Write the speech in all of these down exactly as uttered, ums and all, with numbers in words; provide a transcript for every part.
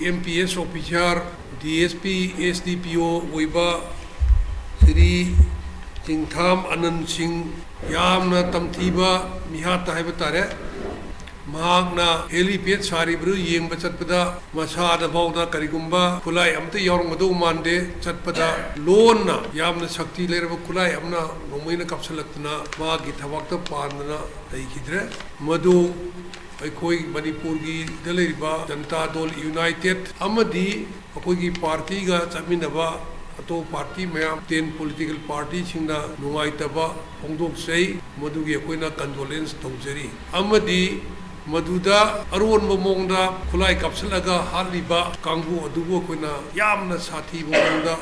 M P S officer, D S P, S D ꯄꯤ ꯑꯣ ꯑꯣꯏꯕ ꯁ꯭ꯔꯤ ꯆꯤꯡꯊꯥꯝ ꯑꯅꯟ ꯁꯤꯡ, ꯌꯥꯝꯅ ꯇꯝꯊꯤꯕ ꯃꯤꯍꯥꯠꯇ ꯍꯥꯏꯕ ꯇꯥꯔꯦ꯫ ꯃꯍꯥꯛꯅ helipad ꯁꯥꯔꯤꯕꯗꯨ ꯌꯦꯡꯕ ꯆꯠꯄꯗ ꯃꯁꯥꯗ ꯐꯥꯎꯗ ꯀꯔꯤꯒꯨꯝꯕ ꯈꯨꯠꯂꯥꯏ ꯑꯃꯠꯇ ꯌꯥꯎꯔꯝꯒꯗꯧ ꯃꯥꯟꯗꯦ꯫ ꯆꯠꯄꯗ ꯂꯣꯟꯅ ꯌꯥꯝꯅ ꯁꯛꯇꯤ ꯂꯩꯔꯕ ꯈꯨꯠꯂꯥꯏ ꯑꯃꯅ ꯅꯣꯡꯃꯩꯅ ꯀꯥꯞꯁꯤꯜꯂꯛꯇꯅ ꯃꯍꯥꯛꯀꯤ ꯊꯕꯥꯛꯇ ꯄꯥꯟꯗꯅ ꯂꯩꯈꯤꯗ꯭ꯔꯦ꯫ ꯃꯗꯨ ꯑꯩꯈꯣꯏ ꯃꯅꯤꯄꯨꯔꯒꯤꯗ ꯂꯩꯔꯤꯕ ꯖꯅꯇꯥ ꯗꯜ ꯌꯨꯅꯥꯏꯇꯦꯗ ꯑꯃꯗꯤ ꯑꯩꯈꯣꯏꯒꯤ ꯄꯥꯔꯇꯤꯒ ꯆꯠꯃꯤꯟꯅꯕ ꯑꯇꯣꯞꯄ ꯄꯥꯔꯇꯤ ꯃꯌꯥꯝ, ten political partyꯁꯤꯡꯅ ꯅꯨꯡꯉꯥꯏꯇꯕ ꯐꯣꯡꯗꯣꯛꯆꯩ꯫ ꯃꯗꯨꯒꯤ ꯑꯩꯈꯣꯏꯅ condolence ꯇꯧꯖꯔꯤ꯫ ꯑꯃꯗꯤ ꯃꯗꯨꯗ ꯑꯔꯣꯟꯕ ꯃꯑꯣꯡꯗ ꯈꯨꯠꯂꯥꯏ ꯀꯥꯞꯁꯤꯜꯂꯒ ꯍꯥꯠꯂꯤꯕ ꯀꯥꯡꯕꯨ ꯑꯗꯨꯕꯨ ꯑꯩꯈꯣꯏꯅ ꯌꯥꯝꯅ ꯁꯥꯊꯤꯕ ꯃꯑꯣꯡꯗ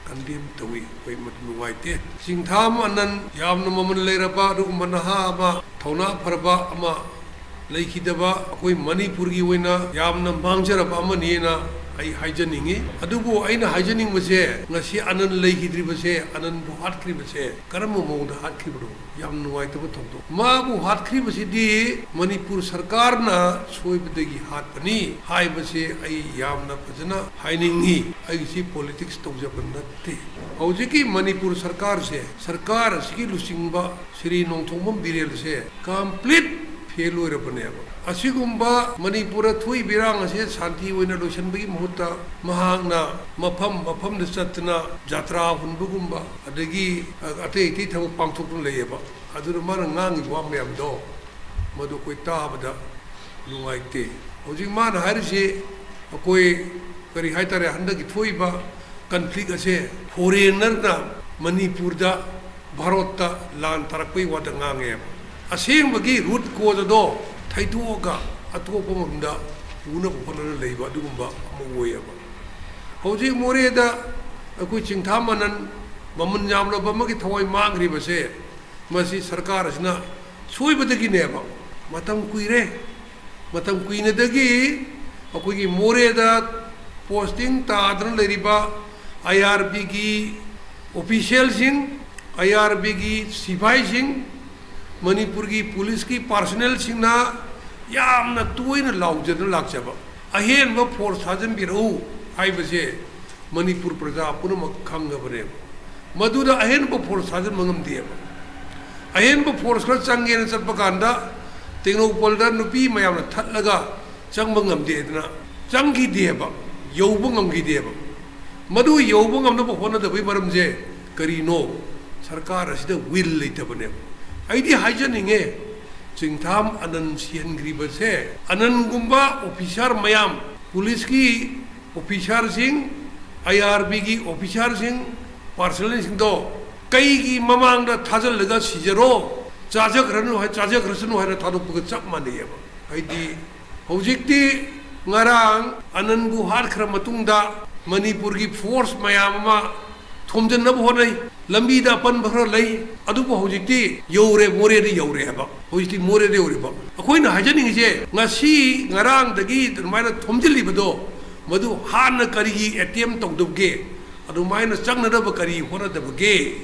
condemn ꯇꯧꯏ꯫ ꯑꯩꯈꯣꯏ ꯃꯗꯨ ꯅꯨꯡꯉꯥꯏꯇꯦ꯫ ꯆꯤꯡꯊꯥꯝ ꯑꯅꯟ ꯌꯥꯝꯅ ꯃꯃꯜ ꯂꯩꯔꯕ ꯑꯗꯨꯒꯨꯝꯕ ꯅꯍꯥ ꯑꯃ, ꯊꯧꯅꯥ ꯐꯔꯕ ꯑꯃ ꯂꯩꯈꯤꯗꯕ ꯑꯩꯈꯣꯏ ꯃꯅꯤꯄꯨꯔꯒꯤ ꯑꯣꯏꯅ ꯌꯥꯝꯅ ꯃꯥꯡꯖꯔꯕ ꯑꯃꯅꯤꯅ ꯑꯩ ꯍꯥꯏꯖꯅꯤꯡꯉꯤ꯫ ꯑꯗꯨꯕꯨ ꯑꯩꯅ ꯍꯥꯏꯖꯅꯤꯡꯕꯁꯦ, ꯉꯁꯤ ꯑꯅꯟ ꯂꯩꯈꯤꯗ꯭ꯔꯤꯕꯁꯦ, ꯑꯅꯟꯕꯨ ꯍꯥꯠꯈ꯭ꯔꯤꯕꯁꯦ ꯀꯔꯝꯕ ꯃꯑꯣꯡꯗ ꯍꯥꯠꯈ꯭ꯔꯤꯕꯅꯣ? ꯌꯥꯝ ꯅꯨꯡꯉꯥꯏꯇꯕ ꯊꯧꯗꯣꯛ꯫ ꯃꯥꯕꯨ ꯍꯥꯠꯈ꯭ꯔꯤꯕꯁꯤꯗꯤ ꯃꯅꯤꯄꯨꯔ ꯁꯔꯀꯥꯔꯅ ꯁꯣꯏꯕꯗꯒꯤ ꯍꯥꯠꯄꯅꯤ ꯍꯥꯏꯕꯁꯦ ꯑꯩ ꯌꯥꯝꯅ ꯐꯖꯅ ꯍꯥꯏꯅꯤꯡꯉꯤ꯫ ꯑꯩꯒꯤꯁꯤ politics ꯇꯧꯖꯕ ꯅꯠꯇꯦ꯫ ꯍꯧꯖꯤꯛꯀꯤ ꯃꯅꯤꯄꯨꯔ ꯁꯔꯀꯥꯔꯁꯦ, ꯁꯔꯀꯥꯔ ꯑꯁꯤꯒꯤ ꯂꯨꯆꯤꯡꯕ ꯁ꯭ꯔꯤ ꯅꯣꯡꯊꯣꯝꯕꯝ ꯕꯤꯔꯦꯟꯁꯦ complete fail ꯑꯣꯏꯔꯕꯅꯦꯕ꯫ ꯑꯁꯤꯒꯨꯝꯕ ꯃꯅꯤꯄꯨꯔꯗ ꯊꯣꯛꯏꯕ ꯏꯔꯥꯡ ꯑꯁꯤ ꯁꯥꯟꯇꯤ ꯑꯣꯏꯅ ꯂꯣꯏꯁꯤꯟꯕꯒꯤ ꯃꯍꯨꯠꯇ ꯃꯍꯥꯛꯅ ꯃꯐꯝ ꯃꯐꯝꯗ ꯆꯠꯇꯅ ꯖꯇ꯭ꯔꯥ ꯍꯨꯟꯕꯒꯨꯝꯕ, ꯑꯗꯒꯤ ꯑꯇꯩ ꯑꯇꯩ ꯊꯕꯛ ꯄꯥꯡꯊꯣꯛꯇꯨꯅ ꯂꯩꯌꯦꯕ꯫ ꯑꯗꯨꯅ ꯃꯥꯅ ꯉꯥꯡꯉꯤꯕ ꯋꯥ ꯃꯌꯥꯝꯗꯣ, ꯃꯗꯨ ꯑꯩꯈꯣꯏ ꯇꯥꯕꯗ ꯅꯨꯡꯉꯥꯏꯇꯦ꯫ ꯍꯧꯖꯤꯛ ꯃꯥꯅ ꯍꯥꯏꯔꯤꯁꯤ, ꯑꯩꯈꯣꯏ ꯀꯔꯤ ꯍꯥꯏꯇꯥꯔꯦ, ꯍꯟꯗꯛꯀꯤ ꯊꯣꯛꯏꯕ conflict ꯑꯁꯦ foreignerꯅ ꯃꯅꯤꯄꯨꯔꯗ, ꯚꯥꯔꯠꯇ ꯂꯥꯟ ꯇꯥꯔꯛꯄꯒꯤ ꯋꯥꯗ ꯉꯥꯡꯉꯦꯕ꯫ ꯑꯁꯦꯡꯕꯒꯤ root cause ꯑꯗꯣ ꯊꯩꯗꯣꯛꯑꯒ ꯑꯇꯣꯞꯄ ꯃꯐꯝꯗ ꯄꯨꯅꯕ ꯍꯣꯠꯅꯔ ꯂꯩꯕ ꯑꯗꯨꯒꯨꯝꯕ ꯑꯃ ꯑꯣꯏꯌꯦꯕ꯫ ꯍꯧꯖꯤꯛ ꯃꯣꯔꯦꯗ ꯑꯩꯈꯣꯏ ꯆꯤꯡꯊꯥ ꯃꯅꯟ ꯃꯃꯜ ꯌꯥꯝꯂꯕ ꯑꯃꯒꯤ ꯊꯋꯥꯏ ꯃꯥꯡꯈ꯭ꯔꯤꯕꯁꯦ, ꯃꯁꯤ ꯁꯔꯀꯥꯔ ꯑꯁꯤꯅ ꯁꯣꯏꯕꯗꯒꯤꯅꯦꯕ꯫ ꯃꯇꯝ ꯀꯨꯏꯔꯦ, ꯃꯇꯝ ꯀꯨꯏꯅꯗꯒꯤ ꯑꯩꯈꯣꯏꯒꯤ ꯃꯣꯔꯦꯗ posting ꯇꯥꯗꯅ ꯂꯩꯔꯤꯕ I R Bꯒꯤ officialꯁꯤꯡ, I R Bꯒꯤ ꯁꯤꯐꯥꯏꯁꯤꯡ, ꯃꯅꯤꯄꯨꯔꯒꯤ ꯄꯨꯂꯤꯁꯀꯤ personnelꯁꯤꯡꯅ ꯌꯥꯝꯅ ꯇꯣꯏꯅ ꯂꯥꯎꯖꯗꯨꯅ ꯂꯥꯛꯆꯕ꯫ ꯑꯍꯦꯟꯕ ꯐꯣꯔꯁ ꯊꯥꯖꯤꯟꯕꯤꯔꯛꯎ ꯍꯥꯏꯕꯁꯦ ꯃꯅꯤꯄꯨꯔ ꯄ꯭ꯔꯖꯥ ꯄꯨꯝꯅꯃꯛ ꯈꯪꯉꯕꯅꯦꯕ꯫ ꯃꯗꯨꯗ ꯑꯍꯦꯟꯕ ꯐꯣꯔꯁ ꯊꯥꯖꯤꯟꯕ ꯉꯝꯗꯦꯕ꯫ ꯑꯍꯦꯟꯕ ꯐꯣꯔꯁ ꯈꯔ ꯆꯪꯒꯦꯅ ꯆꯠꯄ ꯀꯥꯟꯗ ꯇꯦꯡꯅꯧꯄꯜꯗ ꯅꯨꯄꯤ ꯃꯌꯥꯝꯅ ꯊꯠꯂꯒ ꯆꯪꯕ ꯉꯝꯗꯦꯗꯅ ꯆꯪꯈꯤꯗꯦꯕ, ꯌꯧꯕ ꯉꯝꯈꯤꯗꯦꯕ꯫ ꯃꯗꯨ ꯌꯧꯕ ꯉꯝꯅꯕ ꯍꯣꯠꯅꯗꯕꯒꯤ ꯃꯔꯝꯁꯦ ꯀꯔꯤꯅꯣ? ꯁꯔꯀꯥꯔ ꯑꯁꯤꯗ ꯋꯤꯜ ꯂꯩꯇꯕꯅꯦꯕ꯫ ꯑꯩꯗꯤ ꯍꯥꯏꯖꯅꯤꯡꯉꯦ, ꯆꯤꯡꯊꯥꯝ ꯑꯅꯟ ꯁꯤꯍꯟꯈ꯭ꯔꯤꯕꯁꯦ, ꯑꯅꯟꯒꯨꯝꯕ ꯑꯣꯐꯤꯁꯥꯔ ꯃꯌꯥꯝ, ꯄꯨꯂꯤꯁꯀꯤ ꯑꯣꯐꯤꯁꯥꯔꯁꯤꯡ, ꯑꯥꯏ ꯑꯥꯔ ꯕꯤꯒꯤ ꯑꯣꯐꯤꯁꯥꯔꯁꯤꯡ, ꯄꯥꯔꯁꯅꯦꯜꯁꯤꯡꯗꯣ ꯀꯩꯒꯤ ꯃꯃꯥꯡꯗ ꯊꯥꯖꯤꯜꯂꯒ ꯁꯤꯖꯔꯣ, ꯆꯥꯖꯈ꯭ꯔꯅꯨ ꯍꯥꯏ, ꯆꯥꯖꯈ꯭ꯔꯁꯅꯨ ꯍꯥꯏꯅ ꯊꯥꯗꯣꯛꯄꯒ ꯆꯞ ꯃꯥꯟꯅꯩꯌꯦꯕ꯫ ꯍꯥꯏꯗꯤ ꯍꯧꯖꯤꯛꯇꯤ ꯉꯔꯥꯡ ꯑꯅꯟꯕꯨ ꯍꯥꯠꯈ꯭ꯔ ꯃꯇꯨꯡꯗ ꯃꯅꯤꯄꯨꯔꯒꯤ ꯐꯣꯔꯁ ꯃꯌꯥꯝ ꯑꯃ ꯊꯣꯝꯖꯤꯟꯅꯕ ꯍꯣꯠꯅꯩ, ꯂꯝꯕꯤꯗ ꯑꯄꯟꯕ ꯈꯔ ꯂꯩ, ꯑꯗꯨꯕꯨ ꯍꯧꯖꯤꯛꯇꯤ ꯌꯧꯔꯦ, ꯃꯣꯔꯦꯗ ꯌꯧꯔꯦ ꯍꯥꯏꯕ꯫ ꯍꯧꯖꯤꯛꯇꯤ ꯃꯣꯔꯦꯗ ꯌꯧꯔꯤꯕ꯫ ꯑꯩꯈꯣꯏꯅ ꯍꯥꯏꯖꯅꯤꯡꯉꯤꯁꯦ, ꯉꯁꯤ ꯉꯔꯥꯡꯗꯒꯤ ꯑꯗꯨꯃꯥꯏꯅ ꯊꯣꯝꯖꯤꯜꯂꯤꯕꯗꯣ, ꯃꯗꯨ ꯍꯥꯟꯅ ꯀꯔꯤꯒꯤ ꯑꯦꯇꯦꯝ ꯇꯧꯗꯕꯒꯦ? ꯑꯗꯨꯃꯥꯏꯅ ꯆꯪꯅꯅꯕ ꯀꯔꯤ ꯍꯣꯠꯅꯗꯕꯒꯦ?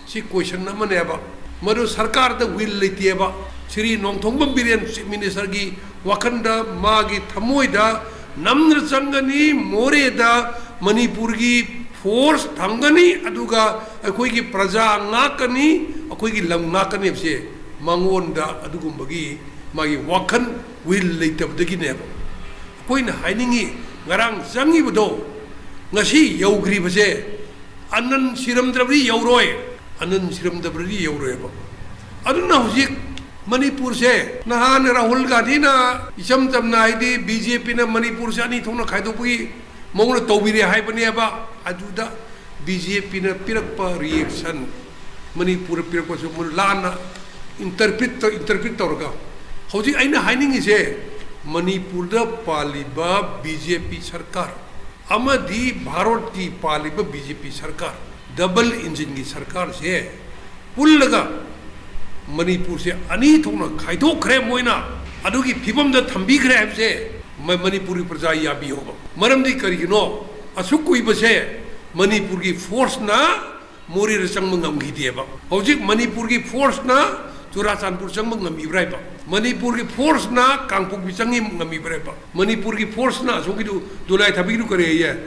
ꯁꯤ ꯀꯣꯏꯁꯟ ꯑꯃꯅꯦꯕ꯫ ꯃꯗꯨ ꯁꯔꯀꯥꯔꯗ ꯋꯤꯜ ꯂꯩꯇꯦꯕ꯫ ꯁ꯭ꯔꯤ ꯅꯣꯡꯊꯣꯝꯕꯝ ꯕꯤꯔꯦꯟ ꯆꯤꯐ ꯃꯤꯅꯤꯁꯇꯔꯒꯤ ꯋꯥꯈꯜꯗ, ꯃꯥꯒꯤ ꯊꯃꯣꯏꯗ ꯅꯝꯅ ꯆꯪꯒꯅꯤ, ꯃꯣꯔꯦꯗ ꯃꯅꯤꯄꯨꯔꯒꯤ ꯐꯣꯔꯁ ꯊꯝꯒꯅꯤ, ꯑꯗꯨꯒ ꯑꯩꯈꯣꯏꯒꯤ ꯄ꯭ꯔꯖꯥ ꯉꯥꯛꯀꯅꯤ, ꯑꯩꯈꯣꯏꯒꯤ ꯂꯝ ꯉꯥꯛꯀꯅꯤ ꯍꯥꯏꯕꯁꯦ ꯃꯉꯣꯟꯗ ꯑꯗꯨꯒꯨꯝꯕꯒꯤ ꯃꯥꯒꯤ ꯋꯥꯈꯜ, ꯋꯤꯜ ꯂꯩꯇꯕꯗꯒꯤꯅꯦꯕ꯫ ꯑꯩꯈꯣꯏꯅ ꯍꯥꯏꯅꯤꯡꯉꯤ, ꯉꯔꯥꯡ ꯆꯪꯉꯤꯕꯗꯣ ꯉꯁꯤ ꯌꯧꯈ꯭ꯔꯤꯕꯁꯦ ꯑꯅꯟ ꯁꯤꯔꯝꯗ꯭ꯔꯕꯗꯤ ꯌꯧꯔꯣꯏ, ꯑꯅꯟ ꯁꯤꯔꯝꯗ꯭ꯔꯕꯗꯤ ꯌꯧꯔꯣꯏꯕ꯫ ꯑꯗꯨꯅ ꯍꯧꯖꯤꯛ ꯃꯅꯤꯄꯨꯔꯁꯦ, ꯅꯍꯥꯟ ꯔꯥꯍꯨꯜ ꯒꯥꯟꯙꯤꯅ ꯏꯆꯝ ꯆꯝꯅ, ꯍꯥꯏꯗꯤ, ꯕꯤ ꯖꯦ ꯄꯤꯅ ꯃꯅꯤꯄꯨꯔꯁꯦ ꯑꯅꯤ ꯊꯣꯛꯅ ꯈꯥꯏꯗꯣꯛꯄꯒꯤ ꯃꯑꯣꯡꯗ ꯇꯧꯕꯤꯔꯦ ꯍꯥꯏꯕꯅꯦꯕ꯫ ꯑꯗꯨꯗ ꯕꯤ ꯖꯦ ꯄꯤꯅ ꯄꯤꯔꯛꯄ ꯔꯤꯌꯦꯛꯁꯟ, ꯃꯅꯤꯄꯨꯔꯗ ꯄꯤꯔꯛꯄꯁꯨ ꯃꯣꯏ ꯂꯥꯟꯅ ꯏꯟꯇꯔꯄ꯭ꯔꯤꯠ ꯇꯧ-, ꯏꯟꯇꯔꯄ꯭ꯔꯤꯠ ꯇꯧꯔꯒ, ꯍꯧꯖꯤꯛ ꯑꯩꯅ ꯍꯥꯏꯅꯤꯡꯉꯤꯁꯦ, ꯃꯅꯤꯄꯨꯔꯗ ꯄꯥꯜꯂꯤꯕ ꯕꯤ ꯖꯦ ꯄꯤ ꯁꯔꯀꯥꯔ ꯑꯃꯗꯤ ꯚꯥꯔꯠꯀꯤ ꯄꯥꯜꯂꯤꯕ ꯕꯤ ꯖꯦ ꯄꯤ ꯁꯔꯀꯥꯔ, ꯗꯕꯜ ꯏꯟꯖꯤꯟꯒꯤ ꯁꯔꯀꯥꯔꯁꯦ ꯄꯨꯜꯂꯒ ꯃꯅꯤꯄꯨꯔꯁꯦ ꯑꯅꯤ ꯊꯣꯛꯅ ꯈꯥꯏꯗꯣꯛꯈ꯭ꯔꯦ ꯃꯣꯏꯅ, ꯑꯗꯨꯒꯤ ꯐꯤꯕꯝꯗ ꯊꯝꯕꯤꯈ꯭ꯔꯦ ꯍꯥꯏꯕꯁꯦ ꯃ-, ꯃꯅꯤꯄꯨꯔꯒꯤ ꯄ꯭ꯔꯖꯥ ꯌꯥꯕꯤꯌꯣꯕ꯫ ꯃꯔꯝꯗꯤ ꯀꯔꯤꯒꯤꯅꯣ? ꯑꯁꯨꯛ ꯀꯨꯏꯕꯁꯦ ꯃꯅꯤꯄꯨꯔꯒꯤ ꯐꯣꯔꯁꯅ ꯃꯣꯔꯦꯗ ꯆꯪꯕ ꯉꯝꯈꯤꯗꯦꯕ꯫ ꯍꯧꯖꯤꯛ ꯃꯅꯤꯄꯨꯔꯒꯤ ꯐꯣꯔꯁꯅ ꯆꯨꯔꯥꯆꯥꯟꯄꯨꯔ ꯆꯪꯕ ꯉꯝꯃꯤꯕ꯭ꯔꯥ ꯍꯥꯏꯕ? ꯃꯅꯤꯄꯨꯔꯒꯤ ꯐꯣꯔꯁꯅ ꯀꯥꯡꯄꯣꯛꯄꯤ ꯆꯪꯉꯤ ꯉꯝꯃꯤꯕ꯭ꯔꯦꯕ? ꯃꯅꯤꯄꯨꯔꯒꯤ ꯐꯣꯔꯁꯅ ꯑꯁꯣꯝꯒꯤꯗꯨ ꯗꯨꯂꯥꯏ ꯊꯥꯕꯤꯒꯤꯗꯨ ꯀꯔꯤ ꯍꯥꯏꯌꯦ?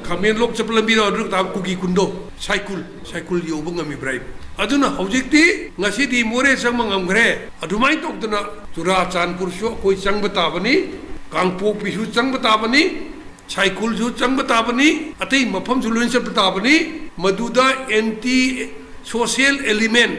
ꯈꯥꯃꯦꯟ ꯂꯣꯛ ꯆꯠꯄ ꯂꯝꯕꯤꯗ ꯑꯗꯨ ꯇꯥꯕ ꯀꯨꯀꯤ ꯈꯨꯟꯗꯣ, ꯁꯥꯏꯀꯨꯜ, ꯁꯥꯏꯀꯨꯜ ꯌꯧꯕ ꯉꯝꯃꯤꯕ꯭ꯔꯥ ꯍꯥꯏꯕ? ꯑꯗꯨꯅ ꯍꯧꯖꯤꯛꯇꯤ ꯉꯁꯤꯗꯤ ꯃꯣꯔꯦ ꯆꯪꯕ ꯉꯝꯈ꯭ꯔꯦ꯫ ꯑꯗꯨꯃꯥꯏꯅ ꯇꯧꯗꯅ ꯆꯨꯔꯥꯆꯥꯟꯄꯨꯔꯁꯨ ꯑꯩꯈꯣꯏ ꯆꯪꯕ ꯇꯥꯕꯅꯤ, ꯀꯥꯡꯄꯣꯛꯄꯤꯁꯨ ꯆꯪꯕ ꯇꯥꯕꯅꯤ, ꯁꯥꯏꯀꯨꯜꯁꯨ ꯆꯪꯕ ꯇꯥꯕꯅꯤ, ꯑꯇꯩ ꯃꯐꯝꯁꯨ ꯂꯣꯏꯅ ꯆꯠꯄ ꯇꯥꯕꯅꯤ꯫ ꯃꯗꯨꯗ ꯑꯦꯟꯇꯤ ꯁꯣꯁꯤꯌꯦꯜ ꯑꯦꯂꯤꯃꯦꯟ,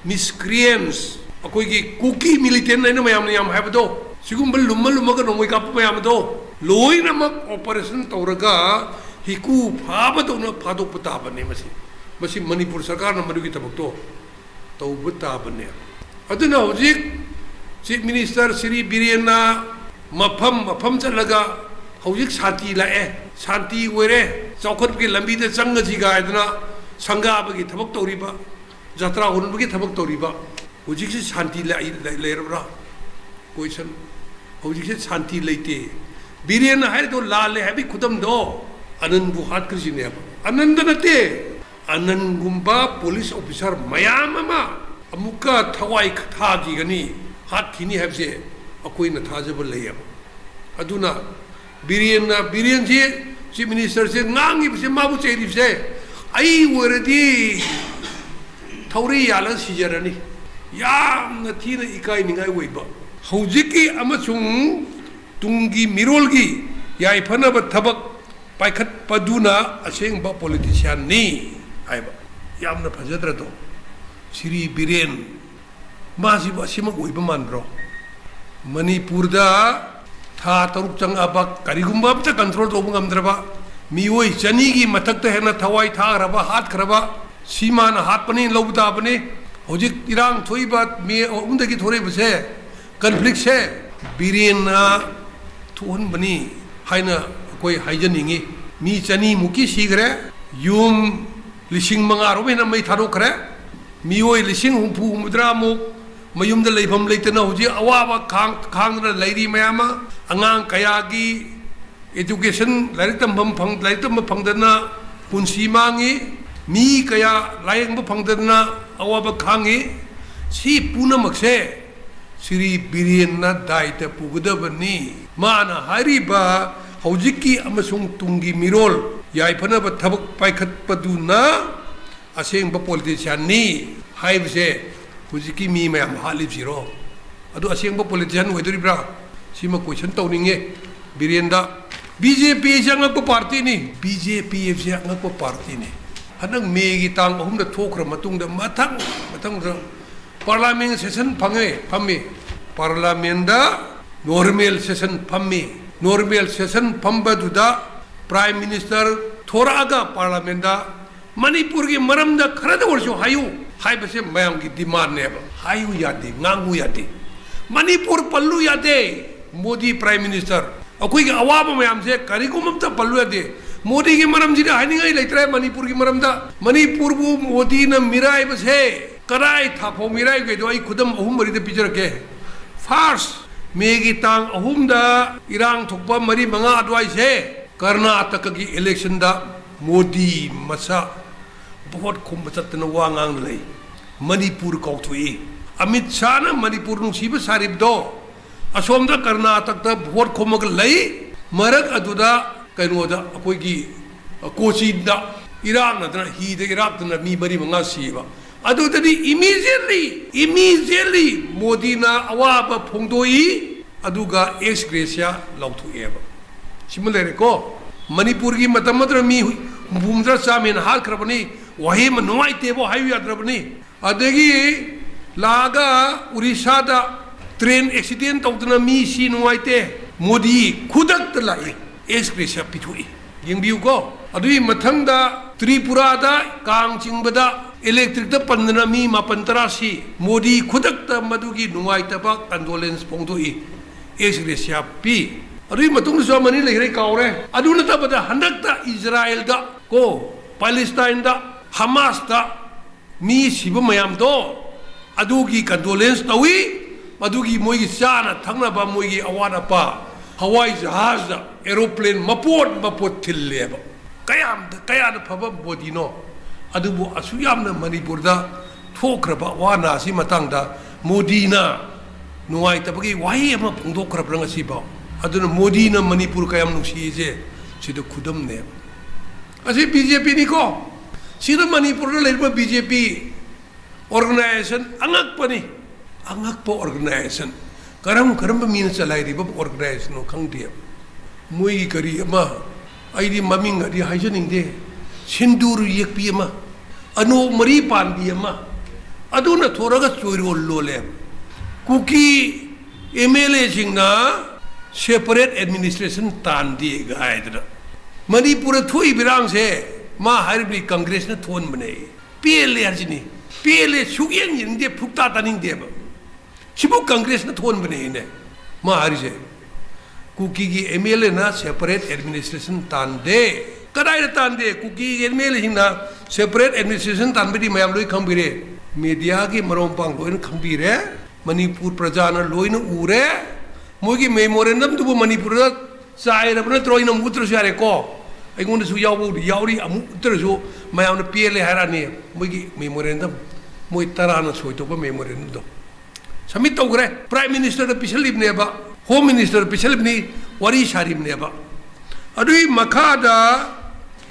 ꯃꯤꯁꯀ꯭ꯔꯤꯌꯦꯟꯁ, ꯑꯩꯈꯣꯏꯒꯤ ꯀꯨꯀꯤ ꯃꯤꯂꯤꯇꯦꯟ ꯍꯥꯏꯅ ꯃꯌꯥꯝꯅ ꯌꯥꯝ ꯍꯥꯏꯕꯗꯣ, ꯁꯤꯒꯨꯝꯕ ꯂꯨꯝꯃ ꯂꯨꯝꯃꯒ ꯅꯣꯡꯃꯩ ꯀꯥꯞꯄ ꯃꯌꯥꯝ ꯑꯗꯣ ꯂꯣꯏꯅꯃꯛ ꯑꯣꯄꯔꯦꯁꯟ ꯇꯧꯔꯒ ꯍꯤꯀꯨ ꯐꯥꯕꯗꯧꯅ ꯐꯥꯗꯣꯛꯄ ꯇꯥꯕꯅꯤ꯫ ꯃꯁꯤ, ꯃꯁꯤ ꯃꯅꯤꯄꯨꯔ ꯁꯔꯀꯥꯔꯅ ꯃꯗꯨꯒꯤ ꯊꯕꯛꯇꯣ ꯇꯧꯕ ꯇꯥꯕꯅꯦ꯫ ꯑꯗꯨꯅ ꯍꯧꯖꯤꯛ ꯆꯤꯐ ꯃꯤꯅꯤꯁꯇꯔ ꯁ꯭ꯔꯤ ꯕꯤꯔꯦꯟꯅ ꯃꯐꯝ ꯃꯐꯝ ꯆꯠꯂꯒ ꯍꯧꯖꯤꯛ ꯁꯥꯟꯇꯤ ꯂꯥꯛꯑꯦ, ꯁꯥꯟꯇꯤ ꯑꯣꯏꯔꯦ, ꯆꯥꯎꯈꯠꯄꯒꯤ ꯂꯝꯕꯤꯗ ꯆꯪꯉꯁꯤ ꯀꯥꯏꯗꯅ ꯁꯪꯒꯥꯕꯒꯤ ꯊꯕꯛ ꯇꯧꯔꯤꯕ, ꯖꯇ꯭ꯔꯥ ꯍꯨꯟꯕꯒꯤ ꯊꯕꯛ ꯇꯧꯔꯤꯕ, ꯍꯧꯖꯤꯛꯁꯤ ꯁꯥꯟꯇꯤ ꯂꯩ-, ꯂꯩ-, ꯂꯩꯔꯕ꯭ꯔꯥ? ꯀꯣꯏꯁꯟ꯫ ꯍꯧꯖꯤꯛꯁꯦ ꯁꯥꯟꯇꯤ ꯂꯩꯇꯦ꯫ ꯕꯤꯔꯦꯟꯅ ꯍꯥꯏꯔꯤꯗꯣ ꯂꯥꯜꯂꯦ ꯍꯥꯏꯕꯒꯤ ꯈꯨꯗꯝꯗꯣ ꯑꯅꯟꯕꯨ ꯍꯥꯠꯈ꯭ꯔꯤꯁꯤꯅꯦꯕ꯫ ꯑꯅꯟꯗ ꯅꯠꯇꯦ, ꯑꯅꯟꯒꯨꯝꯕ ꯄꯨꯂꯤꯁ ꯑꯣꯐꯤꯁꯥꯔ ꯃꯌꯥꯝ ꯑꯃ ꯑꯃꯨꯛꯀ ꯊꯋꯥꯏ ꯊꯥꯈꯤꯒꯅꯤ, ꯍꯥꯠꯈꯤꯅꯤ ꯍꯥꯏꯕꯁꯦ ꯑꯩꯈꯣꯏꯅ ꯊꯥꯖꯕ ꯂꯩꯌꯦꯕ꯫ ꯑꯗꯨꯅ ꯕꯤꯔꯦꯟꯅ, ꯕꯤꯔꯦꯟꯁꯤ, ꯆꯤꯐ ꯃꯤꯅꯤꯁꯇꯔꯁꯦ ꯉꯥꯡꯉꯤꯕꯁꯦ, ꯃꯥꯕꯨ ꯆꯩꯔꯤꯕꯁꯦ, ꯑꯩ ꯑꯣꯏꯔꯗꯤ ꯊꯧꯔꯤ ꯌꯥꯜꯂꯒ ꯁꯤꯖꯔꯅꯤ꯫ ꯌꯥꯝꯅ ꯊꯤꯅ ꯏꯀꯥꯏꯅꯤꯡꯉꯥꯏ ꯑꯣꯏꯕ꯫ ꯍꯧꯖꯤꯛꯀꯤ ꯑꯃꯁꯨꯡ ꯇꯨꯡꯒꯤ ꯃꯤꯔꯣꯜꯒꯤ ꯌꯥꯏꯐꯅꯕ ꯊꯕꯛ ꯄꯥꯏꯈꯠꯄꯗꯨꯅ ꯑꯁꯦꯡꯕ ꯄꯣꯂꯤꯇꯤꯁꯤꯌꯥꯟꯅꯤ ꯍꯥꯏꯕ꯫ ꯌꯥꯝꯅ ꯐꯖꯗ꯭ꯔꯗꯣ? ꯁ꯭ꯔꯤ ꯕꯤꯔꯦꯟ, ꯃꯥꯁꯤꯕꯨ ꯑꯁꯤꯃꯛ ꯑꯣꯏꯕ ꯃꯥꯟꯕ꯭ꯔꯣ? ꯃꯅꯤꯄꯨꯔꯗ ꯊꯥ ꯇꯔꯨꯛ ꯆꯪꯉꯛꯑꯕ, ꯀꯔꯤꯒꯨꯝꯕ ꯑꯝꯇ ꯀꯟꯇ꯭ꯔꯣꯜ ꯇꯧꯕ ꯉꯝꯗ꯭ꯔꯕ, ꯃꯤꯑꯣꯏ ꯆꯅꯤꯒꯤ ꯃꯊꯛꯇ ꯍꯦꯟꯅ ꯊꯋꯥꯏ ꯊꯥꯈ꯭ꯔꯕ, ꯍꯥꯠꯈ꯭ꯔꯕ, ꯁꯤ ꯃꯥꯅ ꯍꯥꯠꯄꯅꯤ ꯂꯧꯕ ꯇꯥꯕꯅꯤ꯫ ꯍꯧꯖꯤꯛ ꯏꯔꯥꯡ ꯊꯣꯛꯏꯕ ꯃꯦ ꯑꯍꯨꯝꯗꯒꯤ ꯊꯣꯛꯂꯛꯏꯕꯁꯦ ꯀꯟꯐ꯭ꯂꯤꯛꯁꯦ ꯕꯤꯔꯦꯟꯅ ꯊꯣꯛꯍꯟꯕꯅꯤ ꯍꯥꯏꯅ ꯑꯩꯈꯣꯏ ꯍꯥꯏꯖꯅꯤꯡꯉꯤ꯫ ꯃꯤ ꯆꯅꯤꯃꯨꯛꯀꯤ ꯁꯤꯈ꯭ꯔꯦ, ꯌꯨꯝ ꯂꯤꯁꯤꯡ ꯃꯉꯥꯔꯣꯝ ꯍꯦꯟꯅ ꯃꯩ ꯊꯥꯗꯣꯛꯈ꯭ꯔꯦ, ꯃꯤꯑꯣꯏ ꯂꯤꯁꯤꯡ ꯍꯨꯝꯐꯨ ꯍꯨꯝꯐꯨꯇꯔꯥꯃꯨꯛ ꯃꯌꯨꯝꯗ ꯂꯩꯐꯝ ꯂꯩꯇꯅ ꯍꯧꯖꯤꯛ ꯑꯋꯥꯕ ꯈꯥꯡ-, ꯈꯥꯡꯗꯨꯅ ꯂꯩꯔꯤ ꯃꯌꯥꯝ ꯑꯃ, ꯑꯉꯥꯡ ꯀꯌꯥꯒꯤ education, ꯂꯥꯏꯔꯤꯛ ꯇꯝꯐꯝ ꯐꯪ-, ꯂꯥꯏꯔꯤꯛ ꯇꯝꯕ ꯐꯪꯗꯗꯅ ꯄꯨꯟꯁꯤ ꯃꯥꯡꯉꯤ, ꯃꯤ ꯀꯌꯥ ꯂꯥꯌꯦꯡꯕ ꯐꯪꯗꯗꯅ ꯑꯋꯥꯕ ꯈꯥꯡꯉꯤ꯫ ꯁꯤ ꯄꯨꯝꯅꯃꯛꯁꯦ ꯁ꯭ꯔꯤ ꯕꯤꯔꯦꯟꯅ ꯗꯥꯏꯇ ꯄꯨꯒꯗꯕꯅꯤ꯫ ꯃꯥꯅ ꯍꯥꯏꯔꯤꯕ ꯍꯧꯖꯤꯛꯀꯤ ꯑꯃꯁꯨꯡ ꯇꯨꯡꯒꯤ ꯃꯤꯔꯣꯜ ꯌꯥꯏꯐꯅꯕ ꯊꯕꯛ ꯄꯥꯏꯈꯠꯄꯗꯨꯅ ꯑꯁꯦꯡꯕ ꯄꯣꯂꯤꯇꯤꯁꯤꯌꯥꯟꯅꯤ ꯍꯥꯏꯕꯁꯦ ꯍꯧꯖꯤꯛꯀꯤ ꯃꯤ ꯃꯌꯥꯝ ꯍꯥꯠꯂꯤꯕꯁꯤꯔꯣ? ꯑꯗꯨ ꯑꯁꯦꯡꯕ ꯄꯣꯂꯤꯇꯤꯁꯤꯌꯥꯟ ꯑꯣꯏꯗꯣꯔꯤꯕ꯭ꯔꯥ? ꯁꯤꯃ ꯀꯣꯏꯁꯟ ꯇꯧꯅꯤꯡꯉꯦ ꯕꯤꯔꯦꯟꯗ꯫ ꯕꯤ ꯖꯦ ꯄꯤ ꯑꯁꯤ ꯑꯉꯛꯄ ꯄꯥꯔꯇꯤꯅꯤ꯫ ꯕꯤ ꯖꯦ ꯄꯤ ꯑꯁꯤ ꯑꯉꯛꯄ ꯄꯥꯔꯇꯤꯅꯤ꯫ ꯍꯟꯗꯛ ꯃꯦꯒꯤ ꯇꯥꯡ ꯑꯍꯨꯝꯗ ꯊꯣꯛꯈ꯭ꯔ ꯃꯇꯨꯡꯗ ꯃꯊꯪ ꯃꯊꯪ ꯃꯊꯪ ꯄꯥꯔꯂꯥꯃꯦꯟ ꯁꯦꯁꯟ ꯐꯪꯉꯦ, ꯐꯝꯃꯤ꯫ ꯄꯥꯔꯂꯥꯃꯦꯟꯗ ꯅꯣꯔꯃꯦꯜ ꯁꯦꯁꯟ ꯐꯝꯃꯤ꯫ ꯅꯣꯔꯃꯦꯜ ꯁꯦꯁꯟ ꯐꯝꯕꯗꯨꯗ ꯄ꯭ꯔꯥꯏꯝ ꯃꯤꯅꯤꯁꯇꯔ ꯊꯣꯔꯛꯑꯒ ꯄꯥꯔꯂꯥꯃꯦꯟꯗ ꯃꯅꯤꯄꯨꯔꯒꯤ ꯃꯔꯝꯗ ꯈꯔꯗ ꯑꯣꯏꯔꯁꯨ ꯍꯥꯏꯌꯨ ꯍꯥꯏꯕꯁꯦ ꯃꯌꯥꯝꯒꯤ ꯗꯤꯃꯥꯟꯅꯦꯕ꯫ ꯍꯥꯏꯌꯨ ꯌꯥꯗꯦ, ꯉꯥꯡꯉꯨ ꯌꯥꯗꯦ꯫ ꯃꯅꯤꯄꯨꯔ ꯄꯜꯂꯨ ꯌꯥꯗꯦ꯫ ꯃꯣꯗꯤ ꯄ꯭ꯔꯥꯏꯝ ꯃꯤꯅꯤꯁꯇꯔ, ꯑꯩꯈꯣꯏꯒꯤ ꯑꯋꯥꯕ ꯃꯌꯥꯝꯁꯦ ꯀꯔꯤꯒꯨꯝꯕ ꯑꯝꯇ ꯄꯜꯂꯨ ꯌꯥꯗꯦ꯫ ꯃꯣꯗꯤꯒꯤ ꯃꯔꯝꯁꯤꯗꯤ ꯍꯥꯏꯅꯤꯡꯉꯥꯏ ꯂꯩꯇ꯭ꯔꯦ꯫ ꯃꯅꯤꯄꯨꯔꯒꯤ ꯃꯔꯝꯗ, ꯃꯅꯤꯄꯨꯔꯕꯨ ꯃꯣꯗꯤꯅ ꯃꯤꯔꯥꯏꯕꯁꯦ ꯀꯗꯥꯏ ꯊꯥꯐꯥꯎ ꯃꯤꯔꯥꯏꯒꯦꯗꯣ ꯑꯩ ꯈꯨꯗꯝ ꯑꯍꯨꯝ ꯃꯔꯤꯗ ꯄꯤꯖꯔꯛꯀꯦ꯫ ꯐꯥꯔꯁ, ꯃꯦꯒꯤ ꯇꯥꯡ ꯑꯍꯨꯝꯗ ꯏꯔꯥꯡ ꯊꯣꯛꯄ ꯃꯔꯤ ꯃꯉꯥ ꯑꯗꯨꯋꯥꯏꯁꯦ ꯀꯔꯅꯥꯇꯀꯒꯤ ꯏꯂꯦꯛꯁꯟꯗ ꯃꯣꯗꯤ ꯃꯁꯥ ꯚꯣꯠ ꯈꯨꯝꯕ ꯆꯠꯇꯅ ꯋꯥ ꯉꯥꯡꯅ ꯂꯩ꯫ ꯃꯅꯤꯄꯨꯔ ꯀꯥꯎꯊꯣꯛꯏ꯫ ꯑꯃꯤꯠ ꯁꯥꯍꯅ ꯃꯅꯤꯄꯨꯔ ꯅꯨꯡꯁꯤꯕ ꯁꯥꯔꯤꯕꯗꯣ ꯑꯁꯣꯝꯗ ꯀꯔꯅꯥꯇꯀꯇ ꯚꯣꯠ ꯈꯨꯝꯃꯒ ꯂꯩ꯫ ꯃꯔꯛ ꯑꯗꯨꯗ ꯀꯩꯅꯣꯗ ꯑꯩꯈꯣꯏꯒꯤ ꯀꯣꯆꯤꯟꯗ ꯏꯔꯥꯛꯅꯗꯅ, ꯍꯤꯗ ꯏꯔꯥꯛꯇꯅ ꯃꯤ ꯃꯔꯤ ꯃꯉꯥ ꯁꯤꯕ꯫ ꯑꯗꯨꯗꯗꯤ immediately, immediately ꯃꯣꯗꯤꯅ ꯑꯋꯥꯕ ꯐꯣꯡꯗꯣꯛꯏ, ꯑꯗꯨꯒ ex gratia ꯂꯥꯎꯊꯣꯛꯑꯦꯕ꯫ ꯁꯤꯃ ꯂꯩꯔꯦꯀꯣ꯫ ꯃꯅꯤꯄꯨꯔꯒꯤ ꯃꯇꯝ ꯑꯗꯨꯗ ꯃꯤ ꯍꯨꯝꯐꯨ ꯍꯨꯝꯗ꯭ꯔꯥ ꯆꯥꯝꯃ ꯍꯦꯟꯅ ꯍꯥꯠꯈ꯭ꯔꯕꯅꯤ꯫ ꯋꯥꯍꯩ ꯑꯃ ꯅꯨꯡꯉꯥꯏꯇꯦꯕꯣ ꯍꯥꯏꯕ ꯌꯥꯗ꯭ꯔꯕꯅꯤ꯫ ꯑꯗꯒꯤ ꯂꯥꯛꯑꯒ ꯎꯔꯤꯁꯥꯗ ꯇ꯭ꯔꯦꯟ ꯑꯦꯛꯁꯤꯗꯦꯟ ꯇꯧꯗꯅ ꯃꯤ ꯁꯤ ꯅꯨꯡꯉꯥꯏꯇꯦ꯫ ꯃꯣꯗꯤ ꯈꯨꯗꯛꯇ ꯂꯥꯛꯏ, ex gratia ꯄꯤꯊꯣꯛꯏ꯫ ꯌꯦꯡꯕꯤꯌꯨꯀꯣ꯫ ꯑꯗꯨꯒꯤ ꯃꯊꯪꯗ ꯇ꯭ꯔꯤꯄꯨꯔꯥꯗ ꯀꯥꯡ ꯆꯤꯡꯕꯗ ꯏꯂꯦꯛꯇ꯭ꯔꯤꯛꯇ ꯄꯟꯗꯅ ꯃꯤ ꯃꯥꯄꯟ ꯇꯔꯥ ꯁꯤ꯫ ꯃꯣꯗꯤ ꯈꯨꯗꯛꯇ ꯃꯗꯨꯒꯤ ꯅꯨꯡꯉꯥꯏꯇꯕ condolence ꯐꯣꯡꯗꯣꯛꯏ, ex gratia ꯄꯤ꯫ ꯑꯗꯨꯒꯤ ꯃꯇꯨꯡꯗꯁꯨ ꯑꯃꯅꯤ ꯂꯩꯈ꯭ꯔꯦ, ꯀꯥꯎꯔꯦ꯫ ꯑꯗꯨ ꯅꯠꯇꯕꯗ ꯍꯟꯗꯛꯇ ꯏꯖꯔꯥꯌꯦꯜꯗ ꯀꯣ, ꯄꯦꯂꯦꯁꯇꯥꯏꯟꯗ, ꯍꯃꯥꯁꯇ ꯃꯤ ꯁꯤꯕ ꯃꯌꯥꯝꯗꯣ ꯑꯗꯨꯒꯤ condolence ꯇꯧꯏ꯫ ꯑꯗꯨꯒꯤ ꯃꯣꯏꯒꯤ ꯆꯥꯅ ꯊꯛꯅꯕ, ꯃꯣꯏꯒꯤ ꯑꯋꯥꯠ ꯑꯄꯥ, ꯍꯋꯥꯏ ꯖꯍꯥꯖꯗ, aeroplane ꯃꯄꯣꯠ ꯃꯄꯣꯠ ꯊꯤꯜꯂꯦꯕ꯫ ꯀꯌꯥꯝꯗ, ꯀꯌꯥꯗ ꯐꯕ ꯃꯣꯗꯤꯅꯣ! ꯑꯗꯨꯕꯨ ꯑꯁꯨꯛ ꯌꯥꯝꯅ ꯃꯅꯤꯄꯨꯔꯗ ꯊꯣꯛꯈ꯭ꯔꯕ ꯑꯋꯥ ꯑꯅꯥ ꯑꯁꯤ ꯃꯇꯥꯡꯗ ꯃꯣꯗꯤꯅ ꯅꯨꯡꯉꯥꯏꯇꯕꯒꯤ ꯋꯥꯍꯩ ꯑꯃ ꯐꯣꯡꯗꯣꯛꯈ꯭ꯔꯕ꯭ꯔꯥ ꯉꯁꯤꯐꯥꯎ? ꯑꯗꯨꯅ ꯃꯣꯗꯤꯅ ꯃꯅꯤꯄꯨꯔ ꯀꯌꯥꯝ ꯅꯨꯡꯁꯤꯁꯦ ꯁꯤꯗ ꯈꯨꯗꯝꯅꯦꯕ꯫ ꯑꯁꯤ ꯕꯤ ꯖꯦ ꯄꯤꯅꯤꯀꯣ꯫ ꯁꯤꯗ ꯃꯅꯤꯄꯨꯔꯗ ꯂꯩꯔꯤꯕ ꯕꯤ ꯖꯦ ꯄꯤ organization ꯑꯉꯛꯄꯅꯤ꯫ ꯑꯉꯛꯄ organization꯫ ꯀꯔꯝ ꯀꯔꯝꯕ ꯃꯤꯅ ꯆꯂꯥꯏꯔꯤꯕ organizationꯅꯣ ꯈꯪꯗꯦꯕ꯫ ꯃꯣꯏꯒꯤ ꯀꯔꯤ ꯑꯃ, ꯑꯩꯗꯤ ꯃꯃꯤꯡ ꯑꯗꯤ ꯍꯥꯏꯖꯅꯤꯡꯗꯦ, ꯁꯤꯟꯗꯨꯔ ꯌꯦꯛꯄꯤ ꯑꯃ, ꯑꯅꯣꯛ ꯃꯔꯤ ꯄꯥꯟꯕꯤ ꯑꯃ, ꯑꯗꯨꯅ ꯊꯣꯔꯒ ꯆꯣꯏꯔꯣꯜ ꯂꯣꯜꯂꯦꯕ꯫ ꯀꯨꯀꯤ ꯑꯦꯝ ꯑꯦꯜ ꯑꯦꯁꯤꯡꯅ separate administration ꯇꯥꯟꯗꯦ ꯍꯥꯏꯗꯅ꯫ ꯃꯅꯤꯄꯨꯔꯗ ꯊꯣꯛꯏꯕ ꯏꯔꯥꯡꯁꯦ ꯃꯥ ꯍꯥꯏꯔꯤꯕꯅꯤ, ꯀꯪꯒ꯭ꯔꯦꯁꯅ ꯊꯣꯛꯍꯟꯕꯅꯦ꯫ ꯄꯦꯜꯂꯦ ꯍꯥꯏꯁꯤꯅꯤ꯫ ꯄꯦꯜꯂꯦ, ꯁꯨꯛꯌꯦꯡ ꯌꯦꯡꯅꯤꯡꯗꯦ, ꯐꯨꯛꯇꯥ ꯇꯥꯅꯤꯡꯗꯦꯕ꯫ ꯁꯤꯕꯨ ꯀꯪꯒ꯭ꯔꯦꯁꯅ ꯊꯣꯛꯍꯟꯕꯅꯦꯅꯦ ꯃꯥ ꯍꯥꯏꯔꯤꯁꯦ꯫ ꯀꯨꯀꯤꯒꯤ ꯑꯦꯝ ꯑꯦꯜ ꯑꯦꯅ separate administration ꯇꯥꯟꯗꯦ꯫ ꯀꯗꯥꯏꯗ ꯇꯥꯟꯗꯦ? ꯀꯨꯀꯤꯒꯤ ꯑꯦꯝ ꯑꯦꯜ ꯑꯦꯁꯤꯡꯅ separate administration ꯇꯥꯟꯕꯗꯤ ꯃꯌꯥꯝ ꯂꯣꯏ ꯈꯪꯕꯤꯔꯦ꯫ ꯃꯦꯗꯤꯌꯥꯒꯤ ꯃꯔꯣꯝ ꯃꯄꯥꯡ ꯂꯣꯏꯅ ꯈꯪꯕꯤꯔꯦ꯫ ꯃꯅꯤꯄꯨꯔ ꯄ꯭ꯔꯖꯥꯅ ꯂꯣꯏꯅ ꯎꯔꯦ꯫ ꯃꯣꯏꯒꯤ memorandumꯗꯨꯕꯨ ꯃꯅꯤꯄꯨꯔꯗ ꯆꯥꯏꯔꯕ ꯅꯠꯇ꯭ꯔꯣ? ꯑꯩꯅ ꯑꯃꯨꯛ ꯎꯠꯇ꯭ꯔꯁꯨ ꯌꯥꯔꯦꯀꯣ꯫ ꯑꯩꯉꯣꯟꯗꯁꯨ ꯌꯥꯎꯕꯕꯨꯗꯤ ꯌꯥꯎꯔꯤ, ꯑꯃꯨꯛ ꯎꯠꯇ꯭ꯔꯁꯨ ꯃꯌꯥꯝꯅ ꯄꯦꯜꯂꯦ ꯍꯥꯏꯔꯛꯑꯅꯤ꯫ ꯃꯣꯏꯒꯤ memorandum, ꯃꯣꯏ ꯇꯔꯥꯅ ꯁꯣꯏ ꯇꯧꯕ memorandumꯗꯣ submit ꯇꯧꯈ꯭ꯔꯦ꯫ Prime Ministerꯗ ꯄꯤꯁꯜꯂꯤꯕꯅꯦꯕ, Home Ministerꯗ ꯄꯤꯁꯜꯂꯤꯕꯅꯤ, ꯋꯥꯔꯤ ꯁꯥꯔꯤꯕꯅꯦꯕ꯫ ꯑꯗꯨꯒꯤ ꯃꯈꯥꯗ